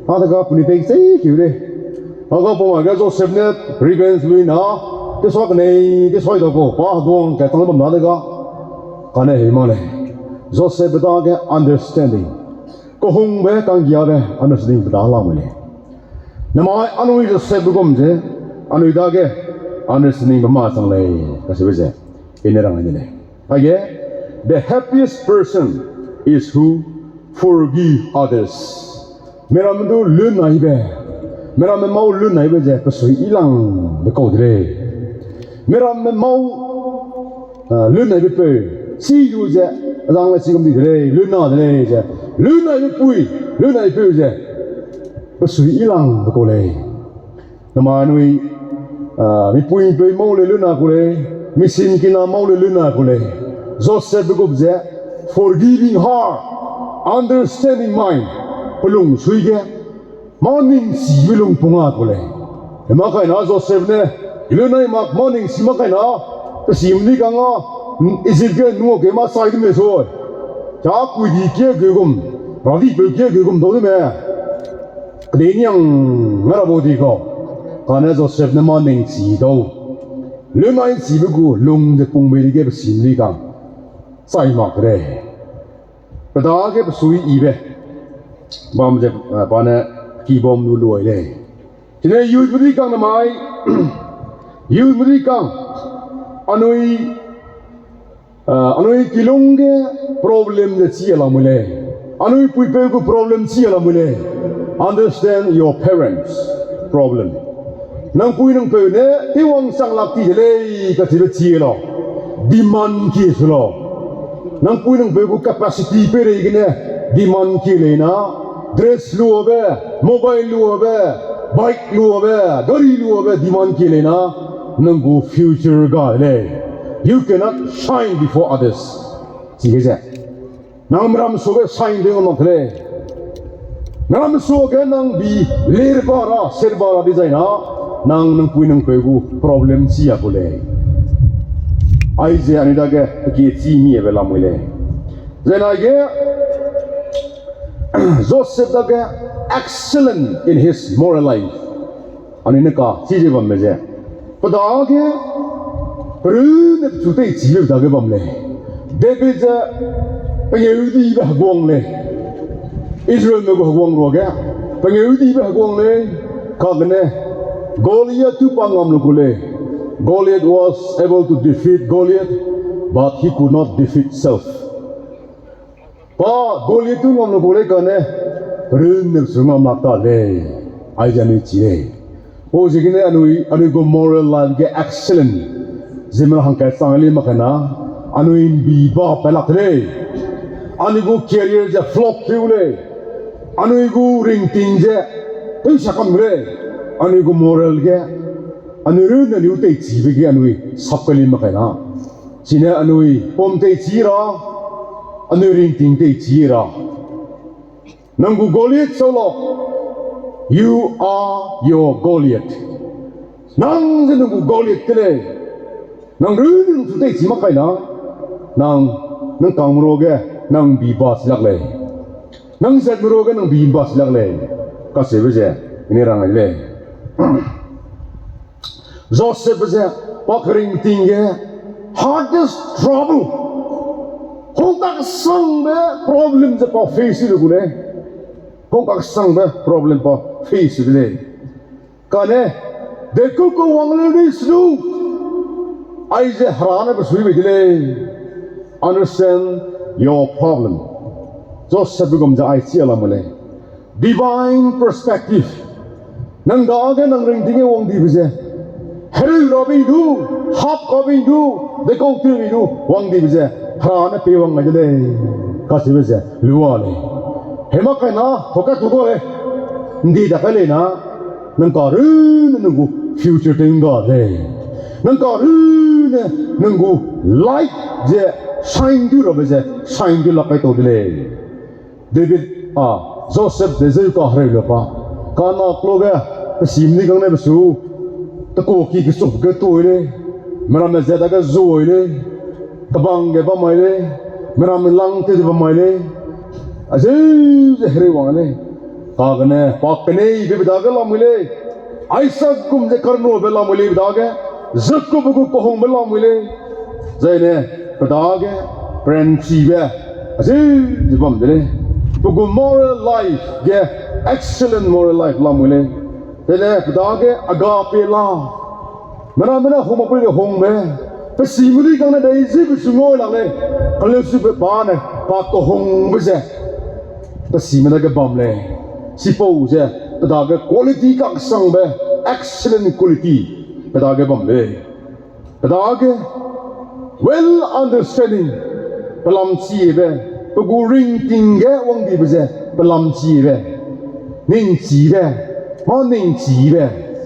A de ga puni pei ke chei kiu lei. A ga pau ma ge Joseph ne revenge lui na, te sua kenei, te sua i da ko, pa heguang ke tang bam na de ga. Kane hei ma lei. Joseph be dage understanding. Kehungbe kanggiabe understanding be da la mui lei. Namai anui Joseph be gum ze, anui dage understanding be ma chang lei, kasibe ze. I ne rang ai de lei. Aige, the happiest person is who forgive others. Miramme du lun naibe, miramme mau lun naibe ze pesui i lang be kau de lei. Miramme mau, ah, lun naibe peu, chi du ze, azang le chi gum di de lei, lun na de lei ze, lun naibe pui, lun nai peu ze, pesui i lang be kau lei. Namai anui, ah, mipui mipeu mau le lun na ku lei, misin kina mau le lun na ku lei. Joseph be gum ze, forgiving heart, understanding mind, pelung sui ge, mâ ning chibe lung pung a ku lei. Hema kaina Joseph ne, lun nai mak mâ ning chi mak kaina, pe sime di kang a, Egypt ge nua ke mâ sai de me sui. Cha kui di kie ge gum, ra di peu kie ge gum dau de me. Kedei niang ngarabo di kau. Kane Joseph ne mâ ning chi dau. Lun nai chibe gu lung ze pungbe di ge pe sime di kang. Chai mak de lei. Pe dage pesui ibe. Bam ze, eh, pa ne kibam lu luai lei. Chine youth me di kang namai. Youth me di kang. Anui Ah, anui kilung ge problem ze chi a lamui lei. Anui puipeu gu problem chi a lamui lei. Understand your parents' problem. Nang pui nang peu ne tewang chang lak ti de lei kachibe chi lau. Demand kie su lau. Nang pui nang peu gu capacity peireigene demand kie lei na, dress luabe, mobile luabe, bike luabe, gari luabe demand kie lei na, nang gu future ga de lei. You cannot shine before others. Chige ze, nang meram suage shine de ngam mak lei. Meram suage nang bi lerba ra, serba ra dizai na, nang nang pui nang peu gu problem chi a ku lei. Aize anui dage pe kie chi mi ebe lamui lei. Zai na ge, Joseph dage excellent in his moral life. Anui ne ka, chize bamme ze. Pe dage, perune pechu teichibe dage bam lei. David ze, pengeudibe heguang lei. Israelme gu heguang ruage, pengeudibe heguang lei. Kagene, Goliath tu pa ngam lu ku lei. Goliath was able to defeat Goliath, but he could not defeat self. Pa Goliath tu ngam lu ku lei kane, perune pechu ngam lak ta lei. Aize anui chi lei. Pau ziegene anui, anui gu moral life ge excellent. Ziemmena hangkat chang lei mak kena, anui mbi ba pe lak lei. Anui gu career ze flop tew lei. Anui gu ringting ze tewsa kam lei. Anui gu moral ge, anui runne anui teichibe ge anui sap kai lei mak kena. Chine anui pum teichi ra, anui ringting teichi ra. Nang gu Goliath sau lau. You are your Goliath. Nang ze nang gu Goliath te lei. Nang runne nang chu teichi mak kai na, nang, nang kangme ruage, nang bi ba si lak lei. Nang zatme ruage nang bi ba si lak lei. Kacheube ze, i ne rang ai lei. Josepbe ze, pa keringting ge, hardest trouble. Hung kaksangbe problem ze pa face lu gu lei. Hung kaksangbe problem pa face de lei. Kane, de ku ku wang leu ni selu. Aize Hera ne pe sui bei de lei. Understand your problem. Josepbe gum ze ai chi a lam lei. Divine perspective. Nang dage nang ringting ge wang dibe ze, hereu rabe du, hap kabe du, dekau tewbe du wang dibe ze, Hera ne pei wang gai de lei. Kacheube ze, lua lei. Hema kai na, thoka tuka lei. Ndi da kai lei na, nang karune nang gu future tew ngga lei. Nang karune nang gu light ze shine tew rabe ze, shine tew lak kai tau de lei. David, a, Josepbe zeu kahereu le pa. Kana klo ge, pe sime ni kang ne pe su. Te ku ki kesuk ge tui lei. Meramme ze dage zui lei. Kebang ge bam mai lei. Meramme lang te ze bam mai lei. Azeu ze hereu wang lei. Kagene, pa keneibe pe dage lamui lei. Isaac gum ze karnobe lamui lei pe dage. Jakobbe gu kehungbe lamui lei. Zaine, pe dage, peranchibe, azeu ze bam de lei. Pe gu moral life ge, excellent moral life lamui lei. Tene, pe dage, agape love. Mena mena hung makpui ge hungbe. Pe sime ni kang ne dei zibe su ngau lak lei. Kaleusube pa ne, pa kehungbe ze. Pe sime dage bam lei. Chipau ze, pe dage quality kaksangbe, excellent quality, pe dage bam lei. Pe dage, well understanding, pelamchibe, pe gu ringting ge wang dibe ze, pelamchibe, ningchibe, mâ ningchibe,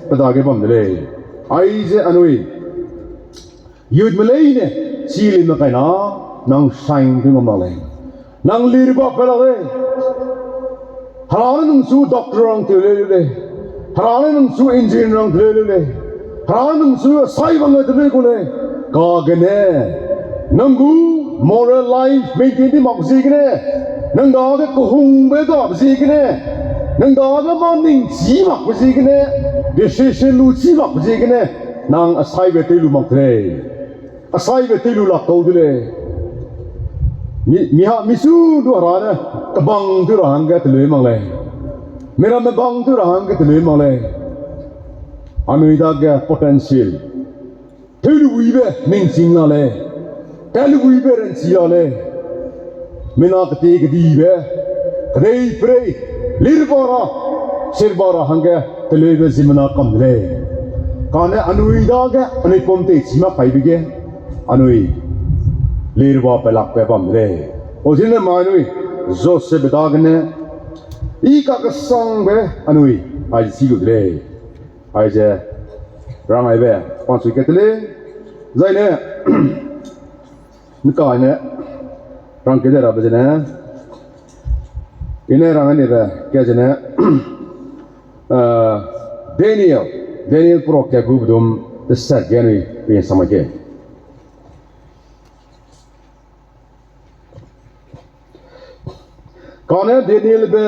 pe dage bam de lei. Aize anui, youthme leine, chi lime kai na, nang shine tew ngam lak lei. Nang lirba pe lak lei. Hera ne nang chu doctor rang te leu lei. Hera ne nang chu engineer rang te leu lei. Hera ne nang chu sai bang te leu gu lei. Kagene, nang gu moral life maintain di mak ziegene, nang dage kehungbe gabe ziegene, nang dage mâ ningchî makbe ziegene, decision lu chî makbe ziegene, nang asaibe tew lu mak te lei. Asaibe tew lu lak kau de lei. Mi, miha, michu du Hera ne, kebang tew ra hangge teleu mak lei. Miramme bang tew ra hangge teleu mak lei. Anui dage potential. Tew luibe ningching la lei. Tat luibe ranchi la lei. Mina keti kedibe, kedeiperei, lirba ra, sirba ra hangge teleube ziemmena kam de lei. Kane anui dage anui pum teichi mak kaibe ge, anui lirba pelakbe bam de lei. Ozine mai anui Josepbe dagene, i kakesangbe anui, aize chi lu de lei. Aize rang aibe, pansui kat te lei, zaine, nkaine, rang kede rabe zene, i ne rang anibe, ke zene, Daniel, Daniel prok ke gu bedum, tesat ge anui, pe samai ke. Kane Danielbe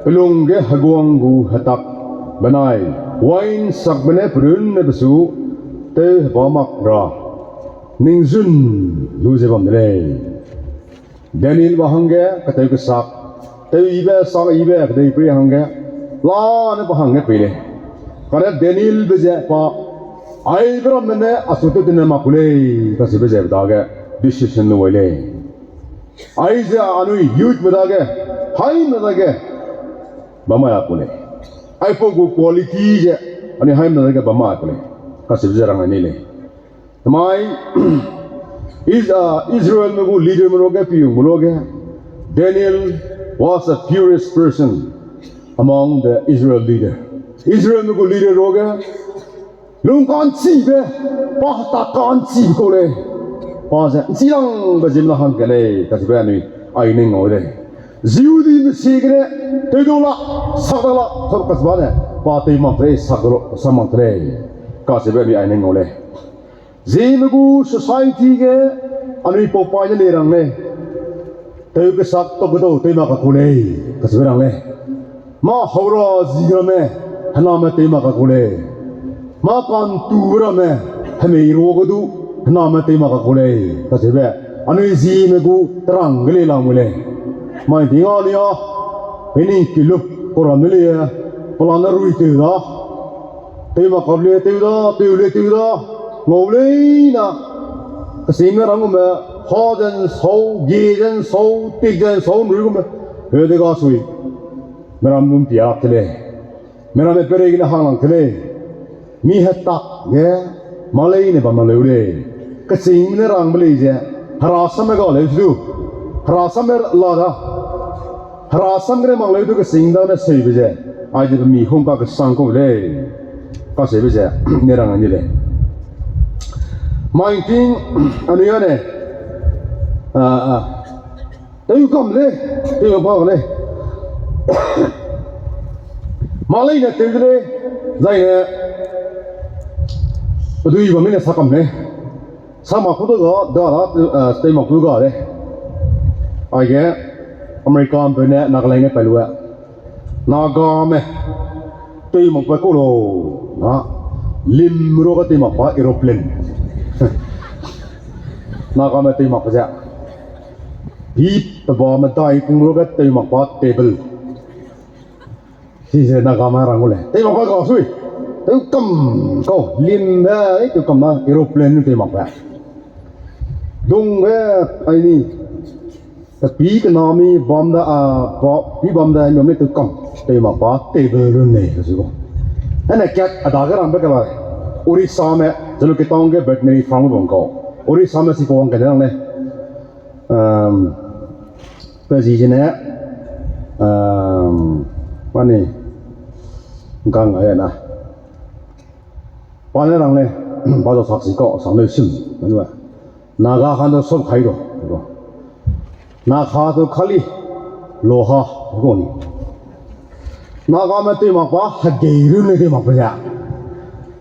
pelung ge heguang gu hetak benai, wain sakbe ne perunne besu tew heba mak ra, ningzun lu ze bam de lei. Danielbe hangge ketew kesak, tew ibe, sak ibe, kedeiperei hangge, lane pe hangge pei lei. Kane Danielbe ze pa, aibe ramme ne achu tew tene mak ku lei, kacheube ze pe dage decision lu wai lei. Aize anui youthme dage, haimena dage, bam mai a ku lei. Aipau gu quality ze, anui haimena dage bam mai a ku lei. Kacheube ze rang ai ni lei. Namai, Is-, ah, Israelme gu leaderme ruage piungme ruage, Daniel was a purest person among the Israel leader. Israelme gu leader ruage, lungka'nchibe, pa heta ka'nchibe kau lei. Pa ze, nchilangbe ziemmena hangge lei, kacheube anui, ai ne ngau lei. Jihudime ziegene, tewdu la, sak da la, kacheube ne, pa tei mak te lei, sak da la, sak mak te lei, kacheube anui ai ne ngau lei. Zeme gu society ge anui pau paî ne lei rang lei. Tew kesak tok kedau tew mak kaku lei, kacheube rang lei. Mâ haura zi ramme, hename tew mak kaku lei. Mâ kantu ramme, hemei ruage du, hename tew mak kaku lei, kacheube. Anui zeme gu terang ge lei lamui lei. Mai di nga lia, pening kilup, koram ne lei, pelane rui tew da. Tew mak kap le tew da, tew le tew da, ngau leina. Kesingme ram gume, ha zen sau, ge zen sau, tik zen sau, nrui gume. Hede ga sui. Meram gum pia te lei. Meramme perei gene hanglang te lei. Mi hetak ge, mâ leine bam mak leu lei. Kesingme ne rangbe lei ze, hera samme ga leu du. Hera samme la da. Hera sam gene mak leu du kesing dane seube ze. Aide pe mi hung kakesang kau lei. Kaseube ze, ne rang ni lei. Mai ting, anui ane. Tew kam lei, tew kam lei. Mâ leine tew de lei, zaine, pedui bam leine sa kam lei. Sa mak ku du ga, da da, tew mak ku du ga lei. Aige, America mpeu ne Nagaland ge pa lu e. Nagame, tew mak pa ku lau, na, lim ruage tew mak pa aeroplane. Nagame tew mak pa ze. Pi pe ba medai pung ruage tew mak pa table. Chize Nagame rang gu lei. Tew mak pa ga sui. Tew kam kau, limbe, tew kam na aeroplane tew mak pa. Dungbe, aini, pe pi kenami bam da, a, pi bam da, mi tew kam, tew mak pa table run nei, kasu gu. Ane kat a dage rangbe ke la, Orissa me, Jalukie town ge veterinary farm bam kau. Orissa me si pau wang kene rang lei. Pe zi zene, mane, gang ai na. Pa ne rang lei, ba za sak si kau, sang leu sim, mane. Naga khan du sop khai du, Naga du kali, loha, gu ni. Nagame tew mak pa, hegei run lei tew mak pa ze.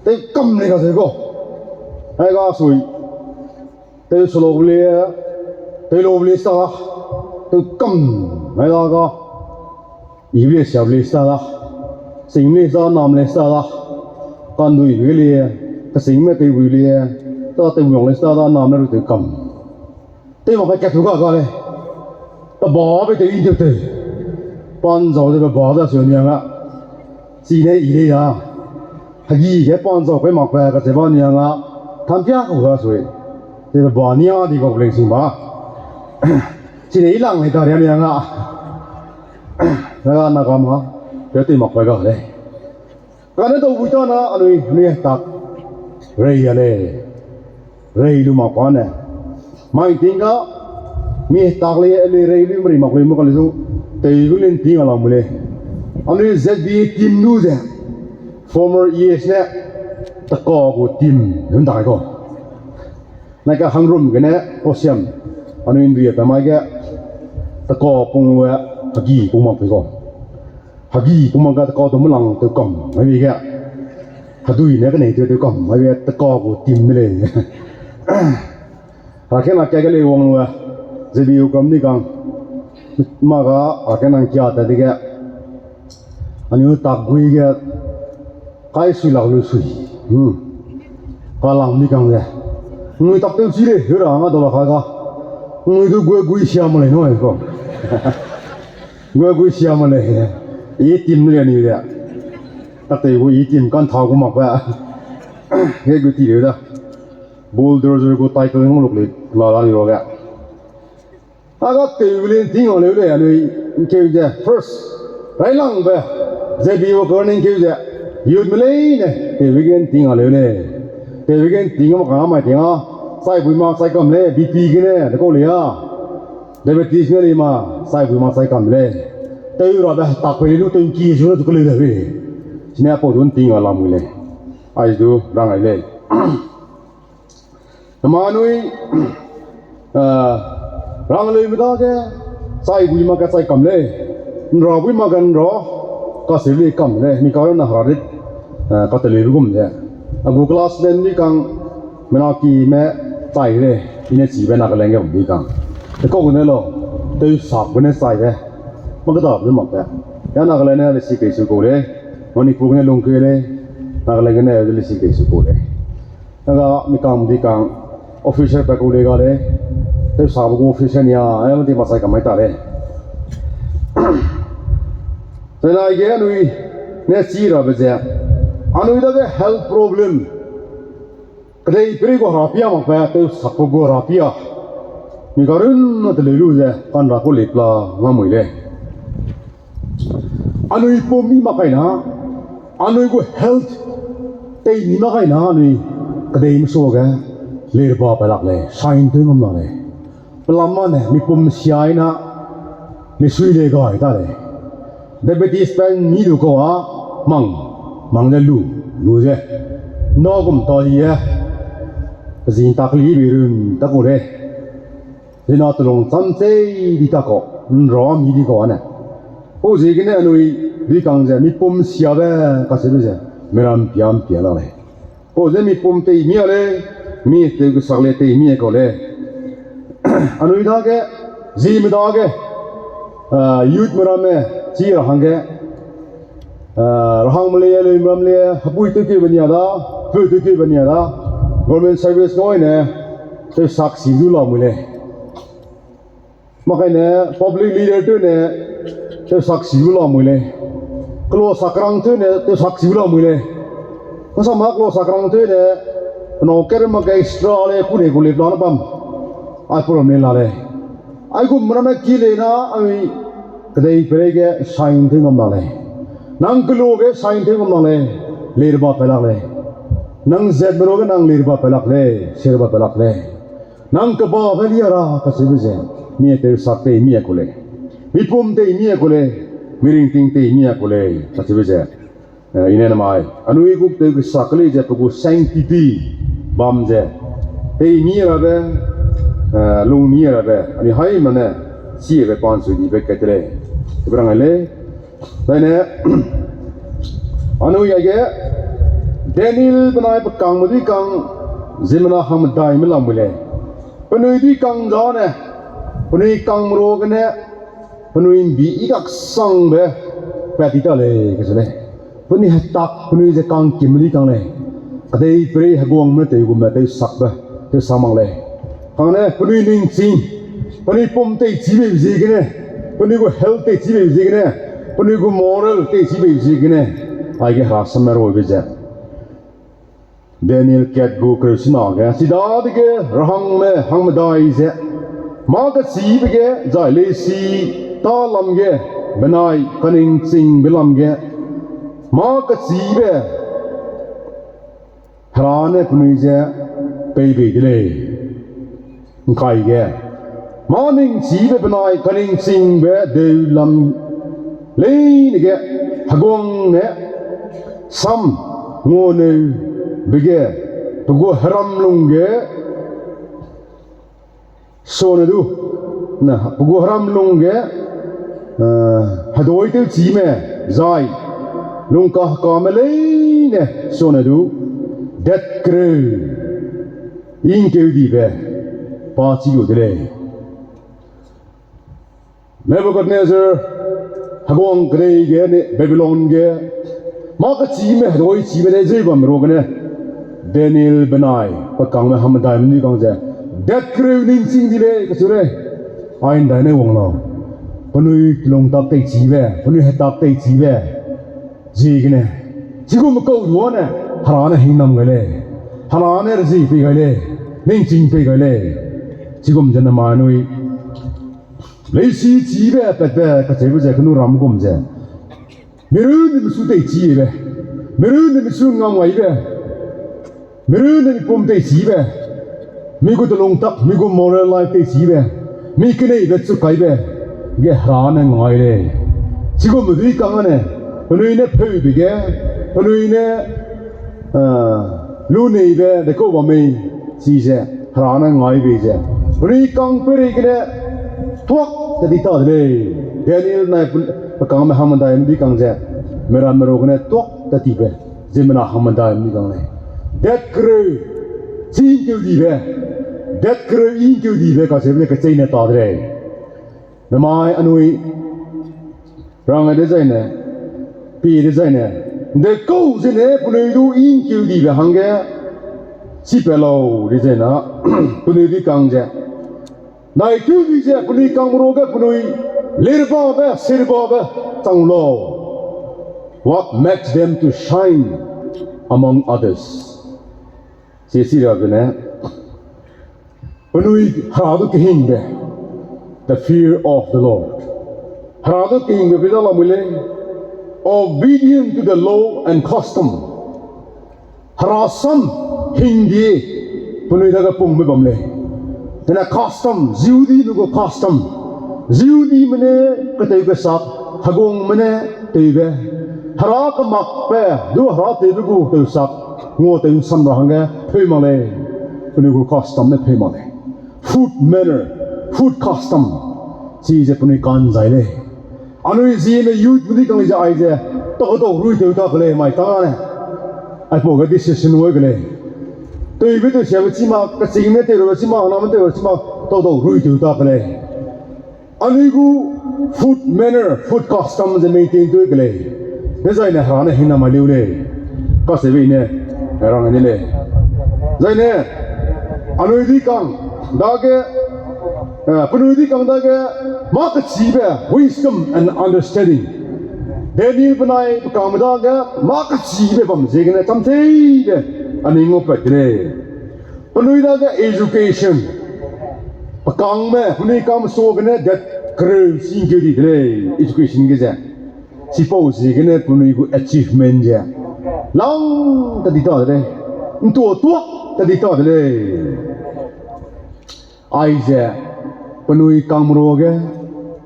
Tew kam lei kasu gu. Ai ga sui. Tew solo le, tew lo le sta, tew kam, mai la ga, i le sia le sta da, sing le sta, nam le sta da, kandui le, kesingme tew le, ta tew wang le sta da, nam le ru tew kam. Tew mak pa katu ga ga lei, pe ba be tew i tew tew, pan zau ze pe ba da su niang a, chi ne i le ya. Hegi ge pan zau kai mak pa kache ba niang a, tampia kau ga sui. Te ba nia di kau leng sing ba. Chi ne i lang lei ta ria niang a. Naga, Naga ma, pe tew mak pa ga lei. Kane dau bui ta na anui, anui tak. Rei a lei. Rei lu mak pa ne. Mai ting ga, mi tak lei, lei rei lu mri mak lei mu ka lei zu. Tei gu lin ting a lam lei. Anui Z B A team lu ze. Former E S ne, taka gu team, hun dai kau. Nai ka hangrum gene, kau siam. Anui ndui a pe mai ge, taka pung we, hegi pung mak pe kau. Hegi pung mak ga taka du melang tew kam, mai bi ge. Hedui ne kenei tew tew kam, mai bi ge taka gu team de lei. Rakena ka ge lei wang lu e, Z B U kam ni kang. Mâ ga, rakena kia ta dige. Anui tak gui ge, kai sui lak lu sui. Kalang ni kang ze. Ngui tak tew chi lei, heu ra nga dau la ka ga. Ngui du gu gui sia ma lei nui kau. Gu gui sia ma lei. I team ne le ni de. Tak tew gu i team kan tha gu mak pa. Ge gu ti leu da. Bulldozer gu title hung luk lei, la la ni ro ge. A ga tew le nting a leu lei, anui nkeu ze, first. Railangbe, Z B U ke ning nkeu ze, youth me leine, tew ge nting a leu lei. Tew ge nting mak ka mai ting a, chai bui mak chai kam lei, B P gene, de kau lei a. Diabetes ne lei ma, chai bui mak chai kam lei. Tew rabe tak pe lei lu tew nki zu ne zu ke leu lei. Chine apau du nting a lamui lei. Ai du rang ai lei. Nama nui, rang leime dage, chai bui mak ge chai kam lei, nra bui mak ge nra, kaseu lei kam lei, mi ka na hera rit, kateleibe gum ze. A gu class len di kang, Menakime chai lei, i ne chibe Nagaland ge bam di kang. Te kau gene lau, tewsak gene chaibe. Mâ keda be mak te. Ya Nagaland ne lesi kei su kau lei, Manipur gene lungkeu lei, Nagaland gene lesi kei su kau lei. Naga mi kang di kang, officer pa kau lei ga lei, tewsakbe gu officer nia, eh, mâ di masai kamai ta lei. Zai na ge anui ne chi rabe ze, anui dage health problem, kedei perei gu rapia makbe, tewsakbe gu rapia. Mi karunne teleu lu ze, ka'nra ku lei pla ngamui lei. Anui pum mi mak kai na, anui gu health tei mi mak kai na, anui kedei mesuage, lerba pailak lei, sign tew ngam la lei. Pelam mane, mi pum siai na, misui lei gai ta lei. Diabetes pen mi du kau a, mang, mang ze lu, lu ze. Na gum ta di e, pezin tak li bi run tak kau lei. Zina telung cham chei di ta kau, nra mi di kau ane. Pau ziegene anui di kang ze, mi pum siabe kacheube ze, miram piam pia la lei. Pau ze mi pum tei mi a lei, mi tew kesak lei tei mi kau lei. Anui dage, Zeme dage, ah, youth me ramme, chi ra hangge, ah, ra hangme lei, leume ram lei, hepui tewkeube nia da, peu tewkeube nia da, government service ngaine, tewsak si du lamui lei. Makaine public leader tew ne, tewsak si du lamui lei. Kelo sakrang tew ne, tewsak si du lamui lei. Masama kelo sakrang tew ne, penau ker mak extra lei, kune gu lei plan bam. Ai problem ne la lei. Aigum ramme ki lei na, ai kedei perei ge sign tew ngam la lei. Nang kelo ge sign tew ngam la lei. Lerba pailak lei. Nang zat me ro ge nang lerba pailak lei, serba pailak lei. Nang kebabe lia ra kacheube ze, mi tewsak tei mi a ku lei. Mi pum tei mi a ku lei. Mi ringting tei mi a ku lei kacheube ze. Eh, i ne namai, anui gu tew kesak lei ze pe gu sanctity bam ze, tei mi rabe, eh, lung mi rabe, anui haimene, chibe pansui dibe kat te lei. Ibe rang ai lei. Zaine, anui aige, Daniel benai pe kangme dui kang, ziemmena hangmedaime lamui lei. Penui dui kang zane, penui kangme ru gene, penui mbi i kaksangbe, pat ti ta lei, kacheu lei. Penui hetak, penui ze kangkimbe dui kang lei. Kedeiperei heguangme tewgume tewsakbe, tewsak mak lei. Kane penui ningching, penui pum teichîbeibe ziegene, penui gu health teichîbeibe ziegene, penui gu moral teichîbeibe ziegene, aige hera samme ruibe ze, Daniel kat gu kereu sena ge, chidadege rahangme hangmedai ze, mâ kechîbe ge zai leisi tâ lam ge, benai kaningchingbe lam ge, mâ kechîbe Hera ne penui ze pei bei de lei. ’Ngkai ge, mâ ningchîbe benai kaningchingbe deu lam leine ge heguang ne sam nguaneube ge pe gu heram lungge suane du, na, pe gu heram lungge, eh, hedui tewchîme, zai, lungkahekame leine suane du, dat kereu, i ’ngkeudibe, pa chi lu de lei. Nebukadnezar, heguang kedei ge, ne, Babilon ge, mâ kechîme, hedui chîme lei zei bamme ruagene, Daniel benai pe kangme hangmedaime dui kang ze, dat kereu ningching di lei, kacheu lei, ai ’ndaine wang lau. Penui telungtak teichîbe, penui hetak teichîbe, ziegene, chigum kau duane, Hera ne hingnam gai lei, Hera ne rezie pei gai lei, ningching pei gai lei, chigum ze namai anui leisi chîbe patbe kacheube ze kenu ram gum ze, mirunne misu teichîbe, mirunne misu ngam gaibe, mirunne mipum teichîbe, mi gu telungtak, mi gu moral life teichîbe, mi keneibe chukaibe ge Hera ne ngai lei. Chigumbe dui kang ane, penui ne pheube ge, penui ne, eh, luneibe dekau bam mei, chize Hera ne ngai bei ze, penui kang peireigene tuak tat ti ta de lei. Daniel nai pe, pe kangme hangmedaime dui kang ze, miramme ruagene tuak tat tibe, ziemmena hangmedaime dui kang lei. Dat kereu, Chi ’ngkeu dibe, dat kereu i ’ngkeu dibe kacheube ne kecheîne ta de lei. Namai anui rang dezaine, pie dezaine, ’ndekau zene penui du i ’ngkeu dibe hangge, chipe lau dezaine, penui di kang ze, nai tewbi ze penui kangme ruage penui lerbabe, serbabe chang lau. What makes them to shine among others? Sisi ra gene, penui Hera du kehingbe, the fear of the Lord. Hera du kehingbe pei da lamui lei, obedient to the law and custom. Hera sam hingdi penui dage pungbe bam lei. Tene custom, Jihudime gu custom. Jihudime ne ketew kesak, heguangme ne tewbe. Hera kemakbe, du Hera tewbe gu tewsak, nguatew ’nsam ra hangge peu mak lei. Penui gu custom ne peu mak lei. Food manner, food custom. Chize penui ka'nzai lei. Anui Zeme youth medi kang lei ze aize, takdau ruitew ta ke lei mai tâne. Aipau ge decision wai ke lei. Tewbe tewsiabe chi ma, kechîngme tewrabe chi ma, hename tewrabe chi ma, takdau ruitew ta ke lei. Anui gu food manner, food custom ze maintain tew ke lei. Dezaine Hera ne hingna mai leu lei. Kacheube i ne rang ni lei. Zaine, anui di kang dage, eh, penui di kang dage, mâ kechibe, wisdom and understanding. Daniel benai pe kangme dage, mâ kechibe bam ziegene, chamteibe, anui ngaupat de lei. Penui dage education. Pe kangme, penui kangme suagene dat kereu chi ’ngkeu di de lei, education ge ze. Chipau ziegene penui gu achievement ze lang ta di ta de lei. ’Ntua tuak ta di ta de lei. Aize, penui kangme ruage,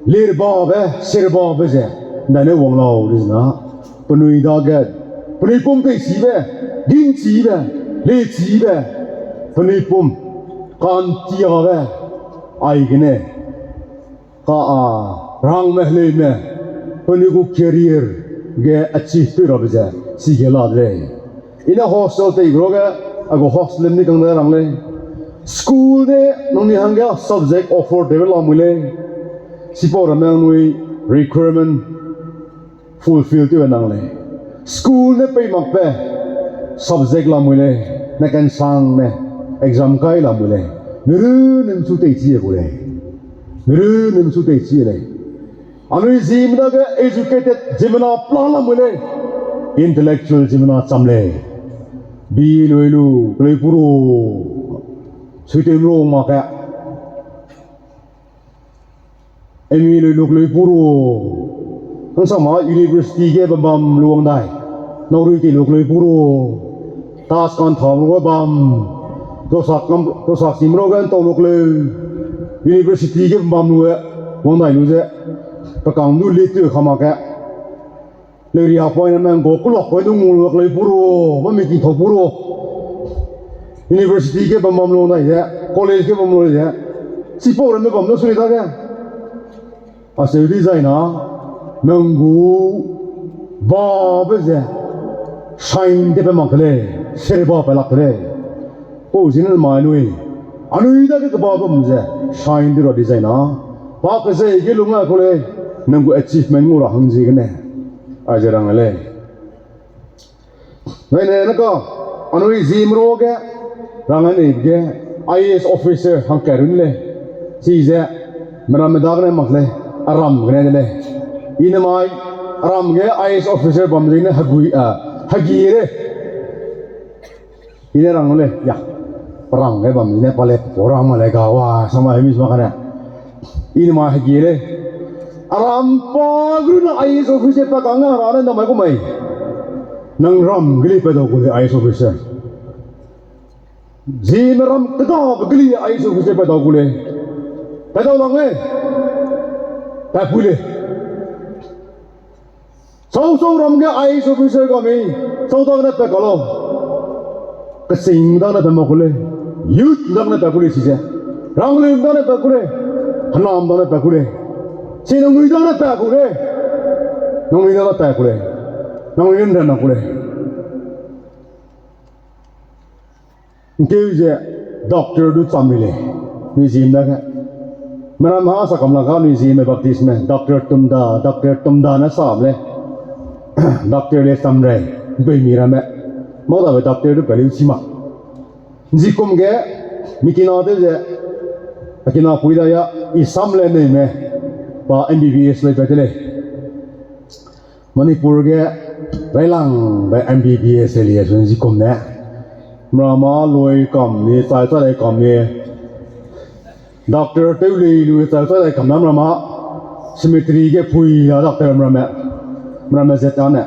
lerbabe, serbabe ze, ’ndaine wang lau de zena, penui dage, penui pum peichibe, gingchibe, lechibe, penui pum, ka'ntiabe, aigene, ka a, rangme heleume, penui gu career ge achieve tew rabe ze, chige la de lei. I ne hostel tei gu ruage, a gu hostel ni kang de rang lei. School ne nangnui hangge subject offer tewbe lamui lei. Chipau ramme nangnui requirement fulfill tewbe nang lei. School ne pei makbe subject lamui lei. Ne kansangme exam kai lamui lei. Mirunne ’nchu teichi gu lei. Mirunne ’nchu teichi lei. Anui Zeme dage educated ziemmena pla lamui lei. Intellectual ziemmena cham lei. Bi lui lu, keleu puru. Suitew lu mak ke. M E lui lu keleu puru. Hangsama university ge bam bam lu wang dai. Naurui tei lu keleu puru. Tas kan tham lu bam. Dosak kam, dosak sim lu ge ’ntau lu keleu. University ge bam bam lu wang dai lu ze. Pe kang du lit tew ka mak ke. Leuria poine menggu kulak poine ngu lu keleu puru, mami ki thau puru. University ge bam bam lu nai ze, college ge bam lu ze. Chipau ramme bam lu sui dage. Aseu di zai na, nang gu babe ze, shine de pe mak de lei, serba pe lak de lei. Pau zine mai nui, anui dage keba bam ze, shine de ra di zai na. Pa kezei ge lung a ku lei, nang gu achievement ngu ra hang ziegene. Aize rang lei. Nai ne naka, anui Zeme ruage, rang ne ge, I A S officer hangkat run lei. Chize, meramme dagene mak lei, aram gene de lei. I ne mai, aram ge I A S officer bam ziegene hegui, a, hegi lei. I ne rang lei, ya. Parang ge bam ne pa le, pa rang ma le ga wa, sama hemi sma kane. I ne ma hegi lei. Aram pa gru na I A S officer pa kang na ra ne namai ku mai. Nang ram ge lei pa dau ku lei I A S officer. Zeme ram keda be ge lei I A S officer pa dau ku lei. Pa dau lang lei. Pa ku lei. Sau sau ram ge I A S officer ga mei, sau dagene pa ka lau. Kesing dagene pa mak ku lei. Youth dagene pa ku lei chize. Rangleu dagene pa ku lei. Henam dagene pa ku lei. Chi nangnui dagene pa ku lei. Nangnui dagene pa ku lei. Nangnui ne ran na ku lei. Nkeu ze doctor du cham mi lei, anui Zeme dage. Meram ha sa kam la ga anui Zeme Baptistme, Doctor Tumda, Doctor Tumda ne sam lei. Doctor le cham rei, mpeumi ramme. Mau dabe doctor du pe leu chi ma. Nzikum ge, mi kina tew ze, a kina pui da ya, i sam le neime, pa M B B S lei pe de lei. Manipur ge railangbe M B B S helia su nzikum ne. Merama loi kam ni, chai chai lei kam ni. Doctor tew lei lu chai chai lei kam na merama. Cemetery ge pui la doctor merame. Merame zet ane.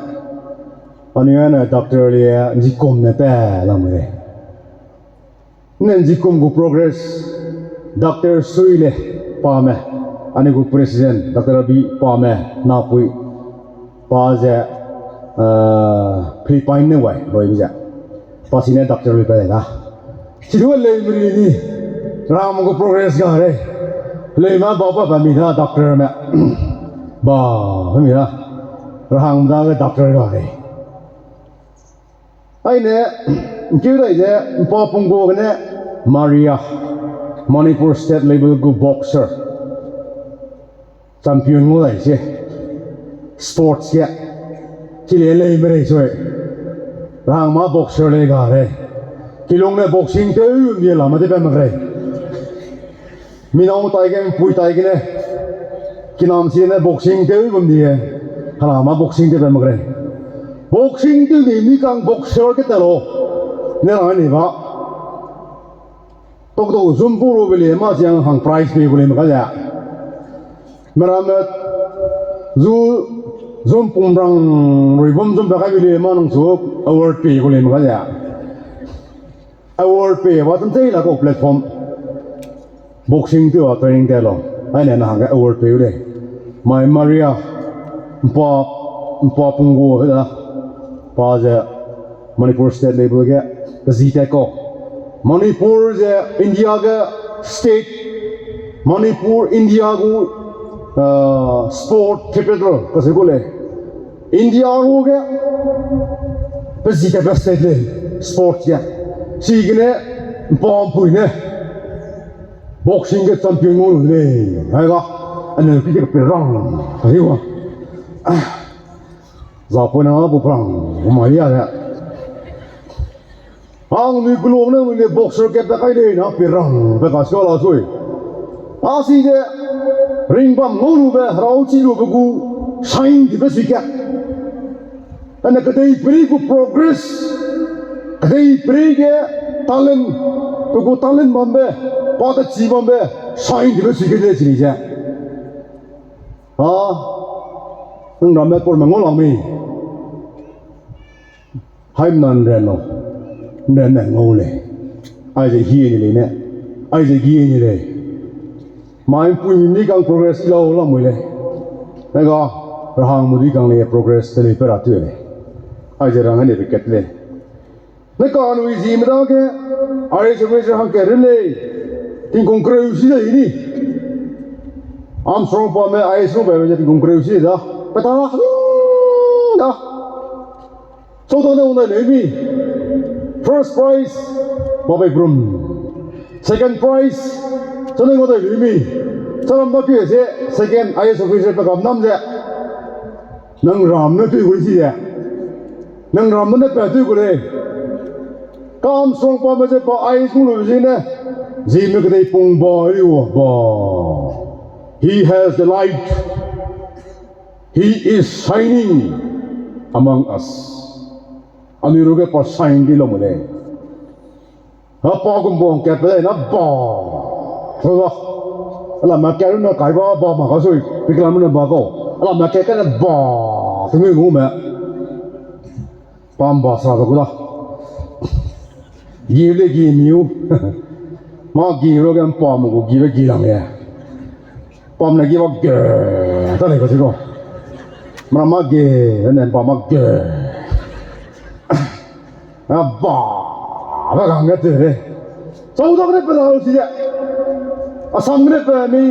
Anui ane doctor le nzikum ne pe lam lei. Ne nzikum gu progress, Doctor Sui le pame, anui gu president, Doctor Abi pame, napui, pa ze, eh, Philippine ne wai, loibe ze. Pa sine doctor lui pa de da. Chidu lei meri ni, ram gu progress ga rei. Lei ma ba ba ba mi da doctor me. Ba, ba mi da. Rahang da doctor ga rei. Aine, nkeu dai ze, mpa pung gu gene, Maria, Manipur state level gu boxer, champion ngau dai se, sports ge, chile lei merei sui, rahang ma boxer lei ga rei, kilung ne boxing tew die la ma de pe mak rei. Minau tai ge, mpui tai gene, kinam si ne boxing tew bam die, hala ma boxing tew pe mak rei. Boxing tew ni mi kang boxer ke ta lo, ne rang ni ba. Tok tok zum pu ru be le ma siang hang prize pe gu lei ma ka ze. Meramme zu zum pum rang rui bum zum pe kai be le ma nang su award pe gu lei ma ka ze. Award pe ba tam tei la kau platform. Boxing tew a training te lo. Aine na hangge award pe u lei. Mai Maria mpa, mpa pung gu he da. Pa ze Manipur state level ge pe zi tat kau. Manipur ze India ge state, Manipur India gu, ah, sport capital kase gu lei. India gu ge pe zi tatbe state lei, sports ge. Chigene mpa mpui ne boxing ge champion ngau lu de lei. Hai ga, ane pi de pe rang, hai wa. Za pui na bu prang, ma ya de. Anui kelung ne anui ne boxer ke pe kai lei na pe rang pe ka sua la sui. A si ze ring bam ngau lube, herau chi lube gu sign dibe si ke. Ane kedei peri gu progress, kedei peri ge talent, pe gu talent bambe, pa te chi bambe, sign dibe si ke de chi ni ze. A, nang ramme pur me ngau lang mi. Haimna nren lau, nren ne ngau lei. Aize hie ni lei ne, aize gie ni lei. Mai mpui mi ni kang progress i lau lamui lei. Nega, rahang mu di kang lei progress te lei pe ra tui lei. Aize rang ne pe kat lei. Ne ka anui Zeme dage, I A S officer hangkat ren lei. Tingkung kereu si de i ni. Armstrong pame I A S nu bai ze tingkung kereu si da. Pe ta la, da. Chau dane wang dai lei mi. First prize, Babai Brum. Second prize, chau dane wang dai lei mi. Chau ram da pi se, second I A S officer pe kam nam ze. Nang ram ne tui gu si ze. Nang ram ne pe tui gu lei. Ka Armstrong pame ze pa I A S nu lu zi ne. Zeme kedei pung ba ri wa ba. He has the light. He is shining among us. Anui ruge pa shine di lau mu lei. A pa gum bang kat pe lei na ba. Hua. Ala ma kat na kai ba ba ma ka sui. Piklam na ba kau. Ala ma kat ka na ba. Tengui ngu me. Pam ba sa ba ku da. Gi le gi miu. Ma gi ro ge pam gu gi be gi lang ye. Pam ne gi ba ge. Ta le ko si ko. Mra ma ge, ne pam ma ge. A ba, ba gang ge te re. Chau da ne pe da si ye. Assam ne pe mi,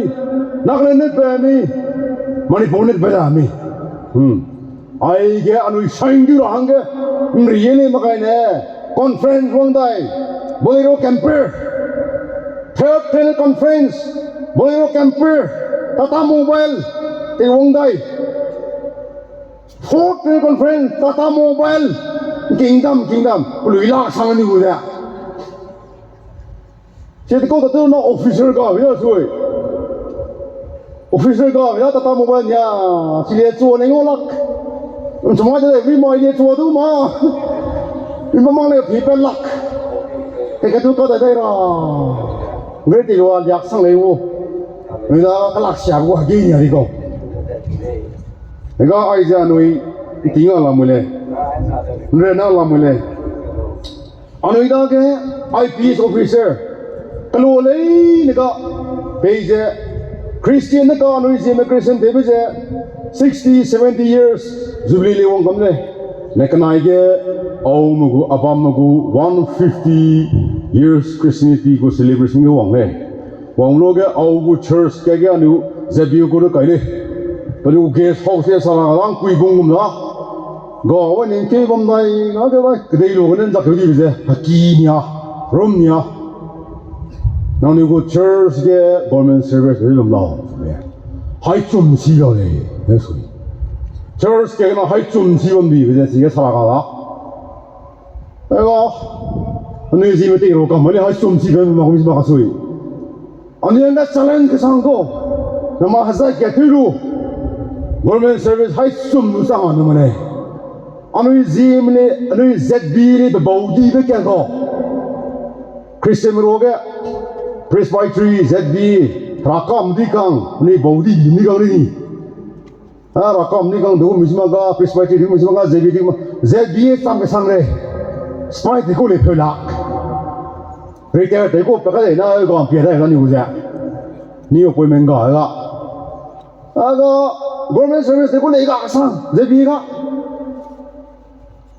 Nagaland ne pe mi, Manipur ne pe da mi. Hmm. Aige anui shine du ra hangge, mri ye le makai ne, conference wang dai. Bolero Camper, Third General Conference, Bolero Camper, Tata Mobile, teiwang dai. Fourth General Conference, Tata Mobile, kingdom, kingdom, pelui lak sang ni gu ze. Chi te kau ta tu na officer ga bia sui. Officer ga bia Tata Mobile nia, chi le chua ne ngau lak. Chuma de le, wi mai le chua du ma. Wi ma mang le pi pe lak. Te ka tu ka da dai ra. Ngre ti lua liak sang le wu. Nui da ka lak sia gu ha ge nia di kau. Ga ai ze anui ting a lamui le. Nre na lamui le. Anui dage I P S officer, kelu leine ga, peize, Christian ne ka anui Zeme Christian tewbe ze, sixty, seventy years, Jubilee lei wang kam lei. Ne kenai ge, au me gu, abam me gu, one fifty years Christianity gu celebration ge wang lei. Wang lu ge au gu church ke ge anui Z B U gu de kai lei. Pe lu guest house e sala lang kui bung gum da. Ga wa ning ke bam dai, ga ke dai, kedei lu gene nzak keu dibe ze, haki nia, room nia. Nang ni gu church ge government service de bam lau. Hai chum si lau lei, ne sui. Church ke na hai chum si bam dibe ze, si ge sala ga da. Ega, anui Zeme te ro kam le hai chum si bam ma gu mi ma ka sui. Anui anga challenge kesang ko. Nama hazai ke tui lu. Government service hai chum lu sang anu mane. Anui Zeme le, anui Z B le pe bau dibe ke ko. Christian ro ge, Presbytery, Z B, rakam di kang, anui bau di di ni kang ni. A, rakam ni kang du mi sima ga, Presbytery du mi sima ga, Z B du ma, Z B e cham kesang lei. Spy te ku lei peu lak. Retire te ku pe ka lei na, ga pia dai ga ni u ze. Ni appointment ga ga. A ga, government service te ku lei ga sang, Z B ga.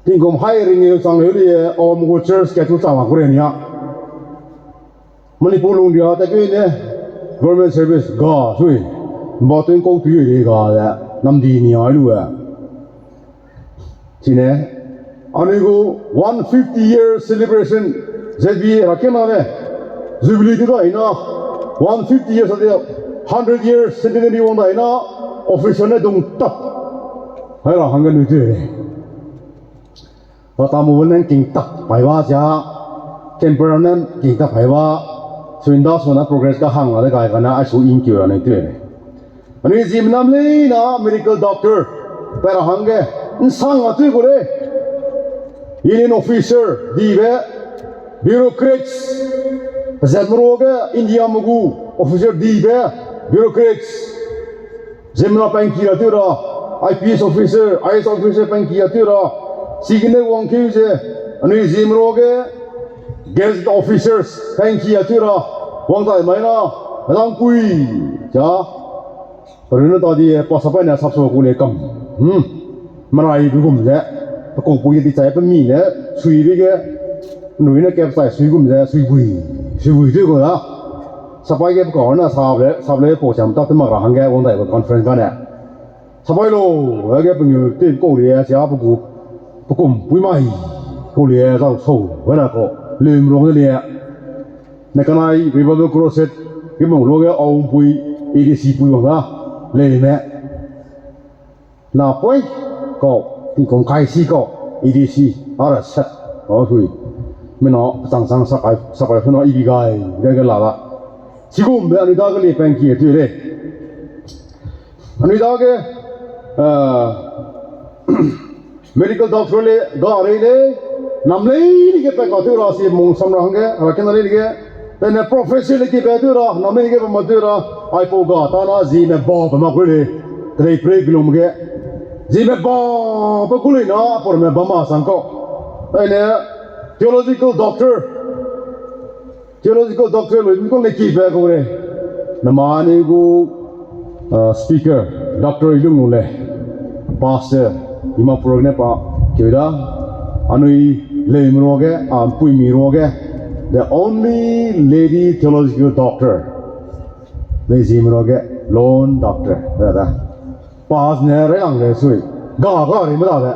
Tingkum hai ring ni sang lei, om gu church ke tu chang ma ku re ni a. Manipur lung dia ta ke ne, government service ga sui, ba tun kau tui le ga le, nam di ni ai lu e. Chine, anui gu one fifty year celebration, Z B ra ke na le, Jubilee di da ina, one fifty years ade, hundred years centenary wang da ina, officer ne dung tap. Hai ra hangge nui tui le. Tata Mobile ne king tak pai ba sia, Camper ne king tak pai ba, suinda suna progress ka hang la de gai kana ai su in kiu ra ne tui le. Anui Zeme nam leina medical doctor, pe ra hangge, nsang a tui gu le. Union officer, dibe, bureaucrats, zet mro ge India me gu officer dibe, bureaucrats. Ziemmena pangki ra teu ra, I P S officer, I A S officer pangki ra teu ra, chigene wangkeu ze, anui Zeme ro ge, gazette officers pangki ra teu ra, wang dai mai na, rangpui, ja, rune ta di, pa sapai ne sapso ku le kam. Hmm. Merai du gum ze, pe kau pui di chai pe mi ne, sui bi ge, nui ne kep chai sui gum ze, sui bui, sui bui teu gu da. Sapai ge pe kau na sable, sable pau cham ta te mak ra hangge wang dai ba conference ga ne. Sapai lo, ge pe ngu te kau lie, sia pe gu, pe kum pui mai, kau lie, zau sau, wena kau, lum rong de lie. Ne kanai, Revival Crusade, ge mong lo ge aum pui, A D C pui wang da, le ne. Na poi, kau, tingkum kai si kau, A D C, ara set, kau hui. Mena, chang chang sapai, sapai funa ibi gai, ge ge la da. Chigum be anui dage le pangki teu le. Anui dage, eh, medical doctor le, ga rei le, nam leine ge pe ka teu ra si mung sam ra hangge, ra kena leine ge, tene professor le ki pe teu ra, nam leine ge pe ma teu ra, aipau ga ta na Zeme ba pe ma ku le, tene pre bilum ge, Zeme ba pe ku le na, apor me ba ma sang kau. Tene theological doctor, theological doctor lui mi kau le ki pe kau le. Namani gu, uh, speaker, Doctor Ilung lu le. Pastor, Dimapur ne pa, keu da. Anui le mi ro ge, a, pui mi ro ge. The only lady theological doctor. Lei Zeme ro ge, lone doctor. Da da. Pas ne rei lang le sui. Ga ga rei me da de.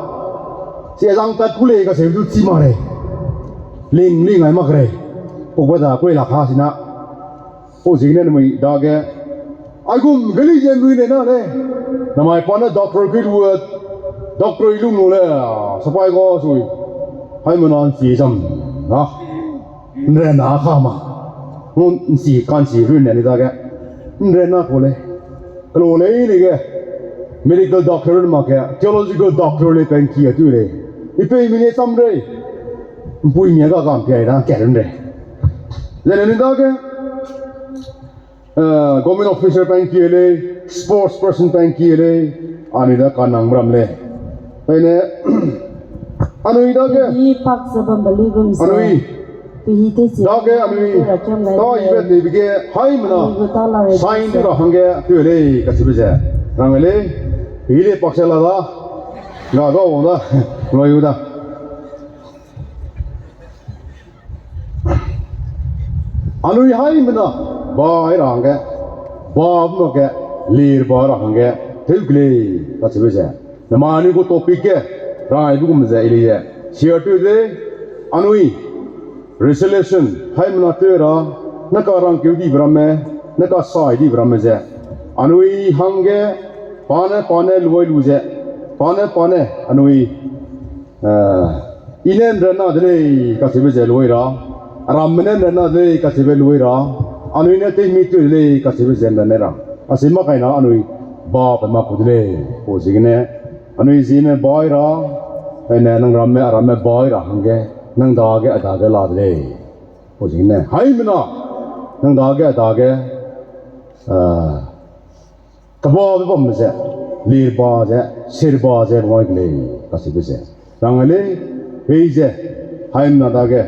Si zang tat ku le ka se du chi ma rei. Ling ling ai mak rei. Pukbe da kui la ka sina. Pau ziegene namai dage, aigum geli ze nrui ne na lei. Namai pa ne doctor ki lu, doctor i lung lu le, sapai ga sui. Haimena nsi zam na. Nre na ka ma. Ngun nsi kan si run ne ni dage. Nre na ko lei. Kelo lei ni ge. Medical doctor ma ke, theological doctor lei pen ki a tu lei. I pei mi ne sam rei. Mpui mi ga kam pia da ke run rei. Zene ni dage, eh, government officer pen ki lei, sports person pen ki lei, anui da kanang ram lei. Pene, anui dage, Pi pak ze bam bali gum ze. Anui. Pi hi te zi. Dage anui. Te ra kiam gai. Ta ibe te bige haimena. Anui gu ta la re. Sign te ra hangge tu lei kachibe ze. Rang lei. Pi le pak se la da. Ga ga wang da. Loi u da. Anui haimena, ba ai ra hangge, ba bu ma ge, lir ba ra hangge, teu ke lei, kachibe ze. Namai anui gu topic ge, rang ai bu gum ze, i lei ze. Share teu de, anui, resolution, haimena teu ra, ne ka rangkeu dibe ramme, ne ka sai dibe ramme ze. Anui hangge, pa ne, pa ne, luai lu ze, pa ne, pa ne, anui, Eh, i ne nrena de lei kacheube ze luai ra, aramme ne nrena de lei kacheube luai ra, anui ne teimi teu de lei kacheube ze nrena ra. Acheu makaina anui ba pe mak ku de lei, pau ziegene, anui ziemme bai ra, aine nang ramme aramme bai ra hangge, nang dage a dage la de lei. Pau ziegene, haimena, nang dage a dage, eh, kebabe bam ze, lirba ze, sirba ze, bam ai de lei, kacheube ze. Rang lei, pei ze, haimena dage,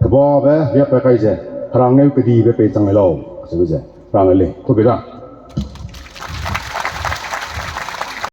kebabe, riapat kai ze, herangeu kedibe pei chang lau, kacheube ze. Rang lei, tube da.